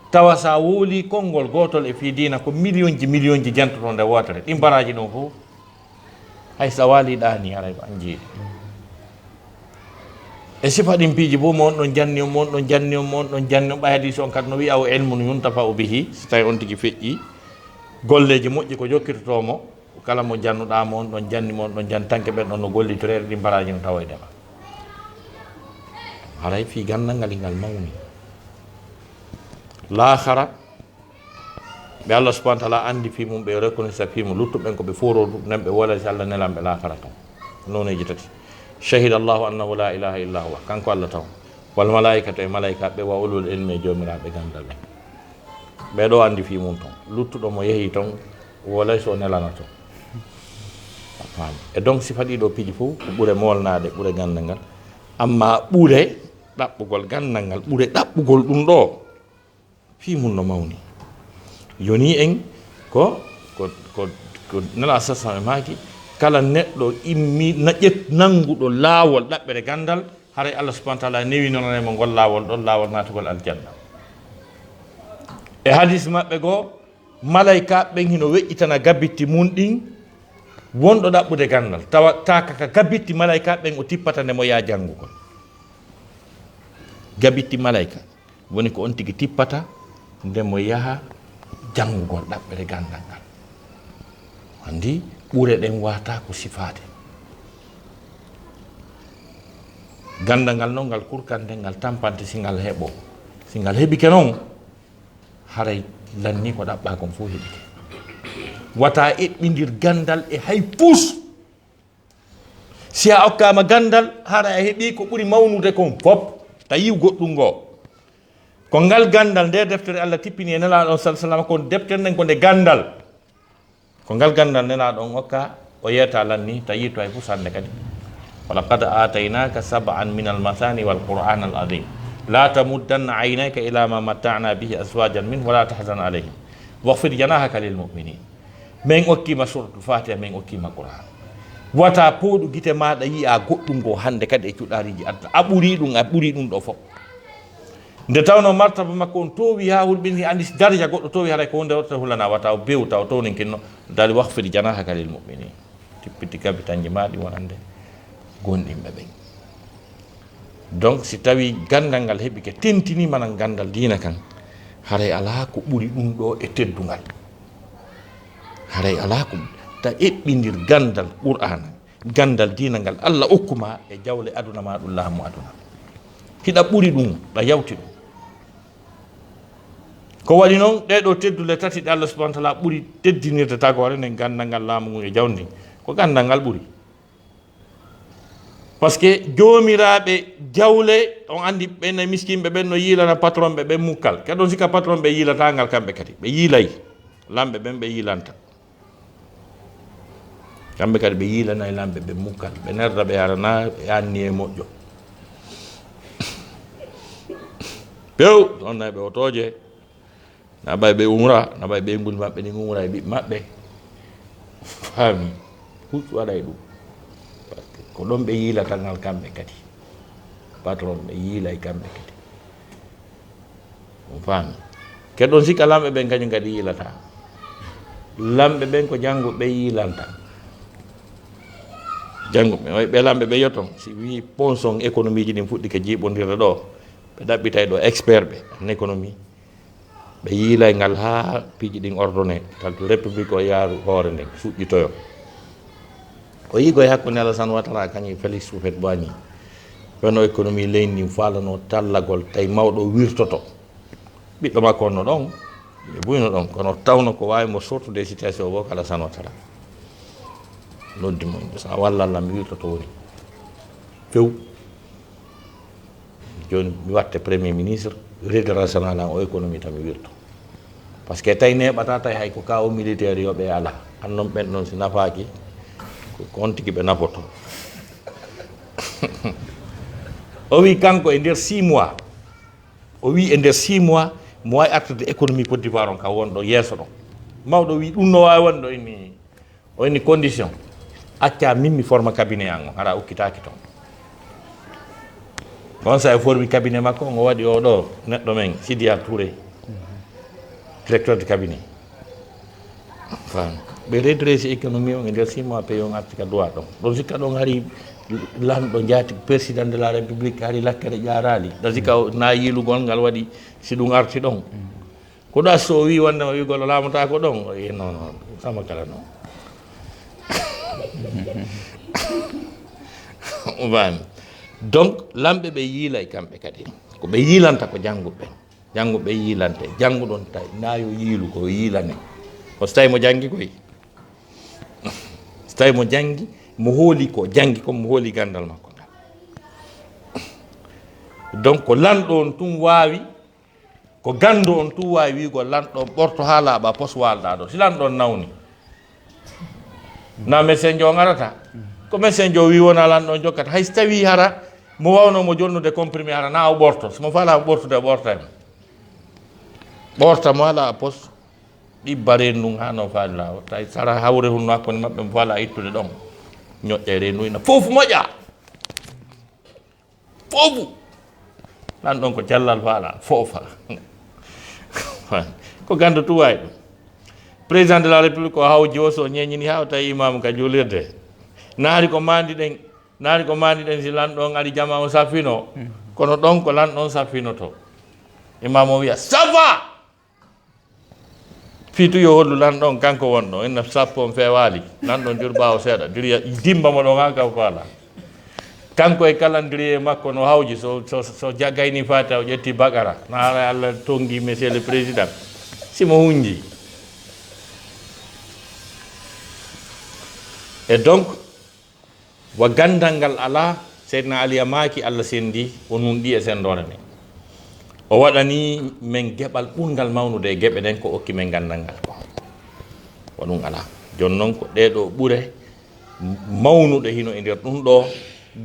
Tawa sa wooli konngol gootol e fii diina ko miliyonji, miliyonji jantoto nde wootere. Ɗin baraaji ɗum fof. Hay so a waali ɗaani, haray ko an jeyi. E sifa ɗin piiji fof, mo on ɗon janni on, mo on ɗon janni on, mo on ɗon janni on, ɓay hadiisi on kadi no wi'a, "O ilmun yuntafa'u bihi", so tawi on tigi feƴƴi, golleeji moƴƴi ko jokkitotoo mo, kala mo jannuɗaa, mo on ɗon janni, mo on ɗon janni, tanke ɓen ɗon no gollitoree, ɗin baraaji no tawoyde ma. Haray fii ganndal ngal, ngal mawni. Laakhara, ɓe Allah subhanahu wa ta'ala anndi fii mum, ɓe reconnaissa fii mum, luttuɓe ɓen ko ɓe fooroo ɗum, nden ɓe woola si Allah nelan ɓe laakara ton. Nooneeji tati. Shahida Allahu annahu la ilaha illa huwa, kanko Allah taw. Wal malaikatu, e malaikaaɓe, wa ulul ilmi, e joomiraaɓe ganndal ɓen. Ɓee ɗoo anndi fii mum ton. Luttuɗo mo yehi ton, woolay so o nelana ton. Faami. E donc, sifa ɗiɗo piiji fof ko ɓure moolnaaɗe, ɓure ganndal ngal. Amma ɓure ɗaɓɓugol ganndal ngal, ɓure ɗaɓɓugol ɗum ɗo, fii mum no mawni. Yoni en ko, ko, ko, ko Nela sasam e maaki, kala neɗɗo immi, na ƴet-, nannguɗo laawol ɗaɓɓere ganndal, haray Allah subhanahu wa taala newinanay mo ngol laawol ɗon, laawol naatugol aljanna. E hadis maɓɓe goo, malaykaaɓe ɓen hino weƴƴitana gabitti mun ɗin, wonɗo ɗaɓɓude ganndal. Tawa, taaka ka gabitti malaykaaɓe ɓen o tippata nde mo yaa janngugol. Gabitti malayka woni ko on tigi tippata nde mo yaha janngugol ɗaɓɓere ganndal ngal. Anndi, ɓure ɗen waata ko sifaade. Ganndal ngal non, ngal kurkante, ngal tampante, si ngal heɓo. Si ngal heɓike non, haray lanni ko ɗaɓɓaa kon fof heɓike. Wata eɓɓindir ganndal e hay fus. Si a okkaama ganndal, hara a heɓii ko ɓuri mawnude kon fof, ta yiw goɗɗum ngoo. Ko ngal ganndal, nde deftere Allah tippini e Nelaaɗo on, sal sallam, kon deftere nden ko nde ganndal. Ko ngal ganndal Nelaaɗo on okka, o yeeta lanni, ta yiito hay fus hannde kadi. ولقد آتيناك سبعا من المثاني والقرآن العظيم. لا تمدن عينيك إلى ما متعنا به أزواجا منهم ولا تحزن عليهم. واخفض جناحك للمؤمنين. Min okkii ma Suuratul Faatiha, min okkii ma Qur'aan. Wata pooɗu gite maaɗa yi'a goɗɗum ngoo hannde kadi e cuɗaariiji aduna. A ɓurii ɗum, a ɓurii ɗum ɗoo fof. Nde tawnoo martaba makko on toowi haa hulɓinii, anndi si daraja goɗɗo toowi, haray ko huunde wotere hulana, wata o bew, taw towninkinno, daali, واخفض جناحك للمؤمنين. Tippiti gabitanji maa ɗi wonande gomɗinɓe ɓen. Donc, si tawii ganndal ngal heɓike, tentiniima nan ganndal diina kan, haray alaa ko ɓuri ɗum ɗoo e teddungal. Haray alaa ko, ta eɓɓindir ganndal Qur'aana, ganndal diina ngal Allah okku ma e jawle aduna maa ɗum laamu aduna. Hiɗa ɓuri ɗum, ɗa yawti ɗum. Ko waɗi non, ɗee ɗoo teddule tati ɗe Allah subhanahu wa taala ɓuri teddinirde tagoore nden, ganndal ngal laamu ngun e jawdi ndin, ko ganndal ngal ɓuri. Parce que joomiraaɓe jawle, on anndi ɓen e miskinɓe ɓen no yiilana patron ɓe ɓen mukkal. Kadi on sikka patron ɓe yiilataa ngal kamɓe kadi. Ɓe yiilay. Lamɓe ɓen ɓe yiilanta. Kamɓe kadi ɓe yiilanay lamɓe ɓen mukkal. Ɓe nerda ɓe arana ɓe anniye moƴƴo. Pew, on nay ɓe otooje. Na ɓay ɓe umra, na ɓay ɓe nguli maɓɓe ɗin umra e ɓiɓɓe maɓɓe. Faami. Huccu waɗay ɗum. Parce que ko ɗon ɓe yiilata ngal kamɓe kadi. Patron ɓe yiilay kamɓe kadi. On faami. Ke ɗon sikka lamɓe ɓen kañum kadi yiilata. Lamɓe ɓen ko janngo ɓe yiilanta. Janngo ɓe, ɓe lamɓe ɓe yotton. Si wii ponson économie ji ɗin fuɗɗike jiiɓondirde ɗo, ɓe ɗaɓɓitay ɗo expert ɓe en économie. Ɓe yiilay ngal haa piiji ɗin ordonné, tal république o yaaru hoore nden, suƴƴitoyo. O yiigoy hakkunde Alassane Ouattara kañum e Félix Houphouët-Boigny. Wonno économie leydi ndin faalano tallagol, tawi mawɗo wirtoto. Ɓiɗɗo makko on no ɗon, ɓe buyno ɗon, kono tawno ko waawi mo sortude e situation o ko Alassane Ouattara. Noddi mo, sa walla Allah mi wirtoto woni. Few. Jooni mi watte premier ministre, redressana lan o économie tan mi wirto. Parce que tawi neeɓata, tawi hay ko ka o militaire yo ɓe ala. An non ɓen non si nafaaki, ko, ko on tigi ɓe nafoto. O wi kanko e nder six mois, o wi e nder six mois, mo wawi artirde économie Côte d'Ivoire on ka wonɗo yeeso ɗon. Mawɗo wi ɗum no wawi wonɗo inni. O inni condition, acca min mi forma cabinet an on, hara okkitaaki ton. On sa e formi cabinet makko, on o waɗi o ɗo neɗɗo men, Sidiya Touré, directeur de cabinet. Fam. Ɓe redresse économie on e nder six mois, pays on arti ka droit ɗon. Ɗon sikka ɗon hari lanɗo jaati, président de la république, hari lakkere ƴaaraali. Ɗon sikka o na yiilugol ngal waɗi si ɗum arti ɗon. Ko ɗa so o wi wonde o wi goɗɗo laamotaako ɗon, o wi non, non, sama kala non. O faami. Donc, lamɓe ɓe yiilay kamɓe kadi. Ko ɓe yiilanta ko jannguɓe. Jannguɓe yiilante. Jannguɗon tawi na yo yiilu ko yiilane. O so tawi mo janngi koy. So tawi mo janngi, mo hooli ko janngi ko, mo hooli ganndal makko ngal. Donc, ko lanɗo on tun waawi Ko ganndo on tun waawi wi'ugol lanɗo on ɓorto haa laaɓa pos waalɗaa ɗo. Si lanɗo on nawni, Na médecin jo ngarata. Ko médecin jo wi wona lanɗo jokkata. Hay so tawi hara mo wawno mo jonnude comprimé hara na o ɓorto. So mo fala mo ɓortude o ɓorta mo. Ɓorta mo ala a pos. Ɗi bare ndun ha no fali lawo. Tawi sara hawre hunno hakkunde maɓɓe mo fala ittude ɗon. Ñoƴƴe renu ina fof moƴƴa. Foofu lan ɗon ko jallal faala foofa. Ko ganndo tuwaay ɗum. Président de la république ko hawji o so ñeñini ha o tawi imam ka julirde. Naari ko mandi ɗen. Naari ko mandi ɗen si lan ɗon ari jama o safino. Kono ɗon ko lan ɗon safinoto. Imam o wiya safa. Fii tu yo hollu lan ɗon kanko wonɗo inna sappo on feewaali lan ɗon jur ɓaawo seeɗa diriya dimba mo ɗon ha kaw faala. Kanko e calendrier makko no hawji so, so, so ja- gayni fatiha o ƴetti bakara na haara allah tongi monsieur le président. Simo hunji. E donc wa gandal ngal alaa. Seydina aliya maaki allah sendi o nunɗi e sendoore nde. O waɗani men geɓal ɓurngal mawnude e geɓe ɗen ko okki men gandal ngal ko wa ɗum alaa. Jooni noon ko ɗee ɗoo ɓure mawnuɗe hino e nder ɗum ɗoo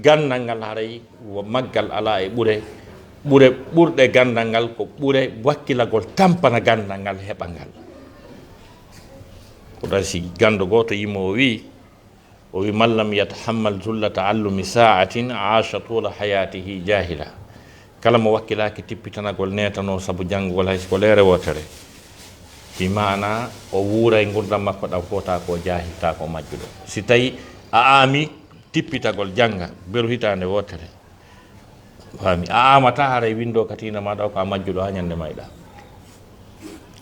gandal ngal haray wo maggal alaa e ɓure. Ɓure ɓurɗe gandal ngal ko ɓure wakkilagol tampana gandal ngal heɓa ngal. Ko ɗa si ganndo gooto yimo o wii o wi man lam yatahammal zulla taallumi saatin aasha tuula hayaatihi jaahila. Kala mo wakkilaaki tippitanagol neetanoo sabu janngugol hay si ko leere wootere. Bi maana o wuuray ngurdam makko ɗam fota ko jaahilta ko majjuɗo si tawi a aami tippitagol jannga beru hitaande wootere. Faami a aamata haray winndo katiina maɗa ko a majjuɗo ha ñannde mayɗa.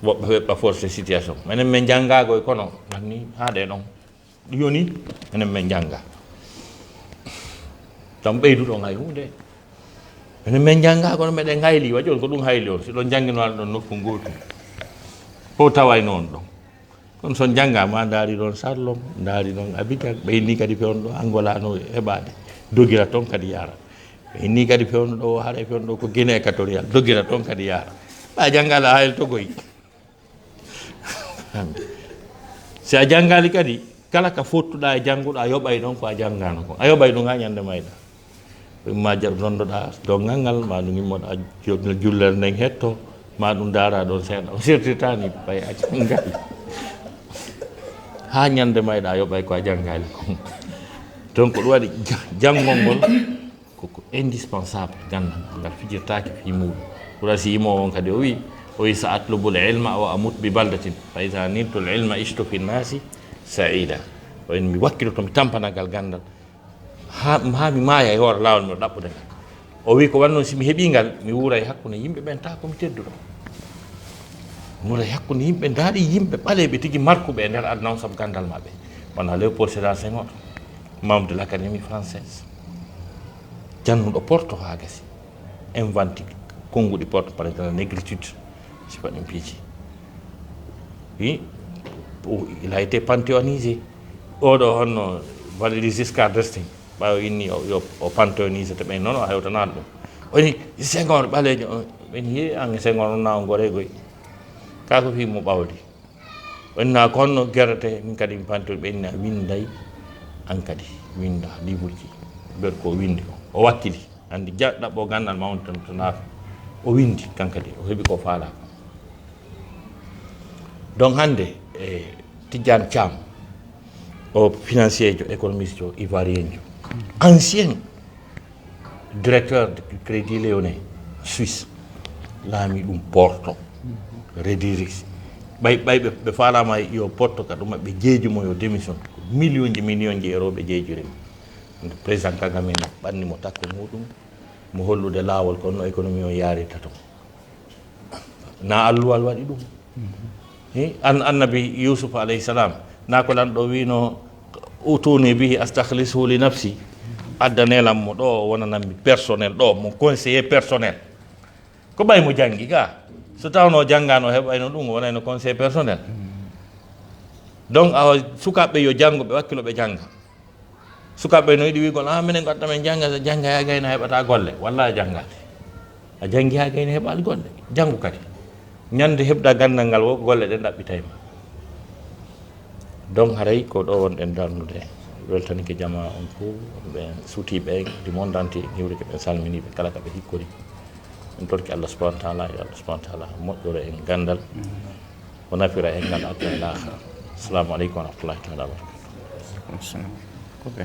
Woɓɓe weɓɓa forcé situation menen min janngaago e kono anni haa ɗe ɗon. Yoni enen min jannga tan ɓeyduɗon hay hunde. Enen min jannga kono meɗen hayli wa joni ko ɗum hayli on si ɗon jannginoɗa ɗon nokku ngotu. Fof tawayno on ɗon kono son jannga ma ndaari ɗon sarlon ndaari ɗon abijan ɓe inni kadi fewndo ɗo angola no heɓade dogira toon kadi yara. Ɓe inni kadi fewndo ɗo haray fewndo ɗo ko guinée équatorial dogira toon kadi yara. Ɓa janngala hayl togoyi. Si a janngaali kadi kala ka fottuɗaa e jannguɗo a yoɓay ɗon ko a janngaano kon a yoɓay ɗum haa ñannde mayɗa. Ɗum ma rondoɗaa donngal ngal ma ɗum immoɗaa jullere nden hetto ma ɗum ndaara ɗon seeɗa o sirtirtaani ɓay a janngaali. Haa ñannde mayɗa a yoɓay ko a janngaali kon. Donc ɗum waɗi janngol ngol koko indispensable gandal ngal fijirtaaki fii muuɗum. Ɓura si yimoowo on kadi o wii o wii sa atlubul ilma o amut bi baldatin fa ida niltul ilma ishtu fi nnasi saida. O en mi wakkiloto mi tampanagal gandal haa mi maaya e hoore laawol miɗo ɗaɓɓude ngal. O wii ko wannoon si mi heɓii ngal mi wuuray hakkunde yimɓe ɓen taa ko mi tedduɗo. Wuuray hakkunde yimɓe ndaaɗi yimɓe ɓaleeɓe tigi markuɓe e nder aduna on sabu gandal maɓɓe wona léopold sédar senghor membre de l'académie française. Jannuɗo porto haa gasi invanti konnguɗi porto par exemple négritude. Sifa ɗum piiji wi il a été panthéonisé. Oɗo honno valéry giscard d'estaing ɓawo inni yo o panthéonisé to ɓen noon o hewtanaɗo ɗum. Oni senghor ɓaleejo ɓen yi an senghor on na o goregoy ka ko fi mo ɓawdi. Ɓenna ko honno gerete min kadi mi pantori ɓenna winday an kadi winda livreji. Ber ko windi o o wakkili andi ja ɗaɓɓo gandal mawde tan to naata. O windi kan kadi o heɓi ko faala. Donc hande e tijjani cam o financier jo économiste jo ivoirien jo ancien directeur de crédit léonin suisse laami ɗum porto rediris ɓay ɓay ɓe faalama yo porto ka ɗuma ɓe jeeji mo yo démission. Million ji million ji euro ɓe jeejirimo. Président kagame ɓanni mo takko muɗum mo hollude laawol ko no économie o yarirta ton. Na alluwal waɗi ɗum. An annabi yusuf alayhi salam na ko lanɗo wino utuni bihi astahlishu li nafsi. Addanelam mo ɗo wonanammi personnel ɗo mo conseiller personnel. Ko ɓay mo janngi ga so tawno janngano heɓayno ɗum wonayno conseil personnel. Donc awa sukaɓe yo janngo ɓe wakkilo ɓe jannga. Sukaɓe no yiɗi wigol a minen gatta men jannga so jannga ya gayna heɓata golle walla a janngaade. A janngi ha gayna heɓaali golle janngu kadi. Ñande heɓda gandal ngal wo golle ɗen ɗaɓɓitayma. Donc haray ko ɗo wonɗen darnude. Weltanike jama on fof, ɓe suutiiɓe du monde entier, hiwrike ɓen, salminiiɓe kala ka ɓe hikkori. En torki Allah subhanahu wa taala, yo Allah subhanahu wa taala moƴƴoro en ganndal, o nafira en ngal aduna e laakhira. Assalamu aleykum wa rahmatullahi taala wa barakatuh. Ok.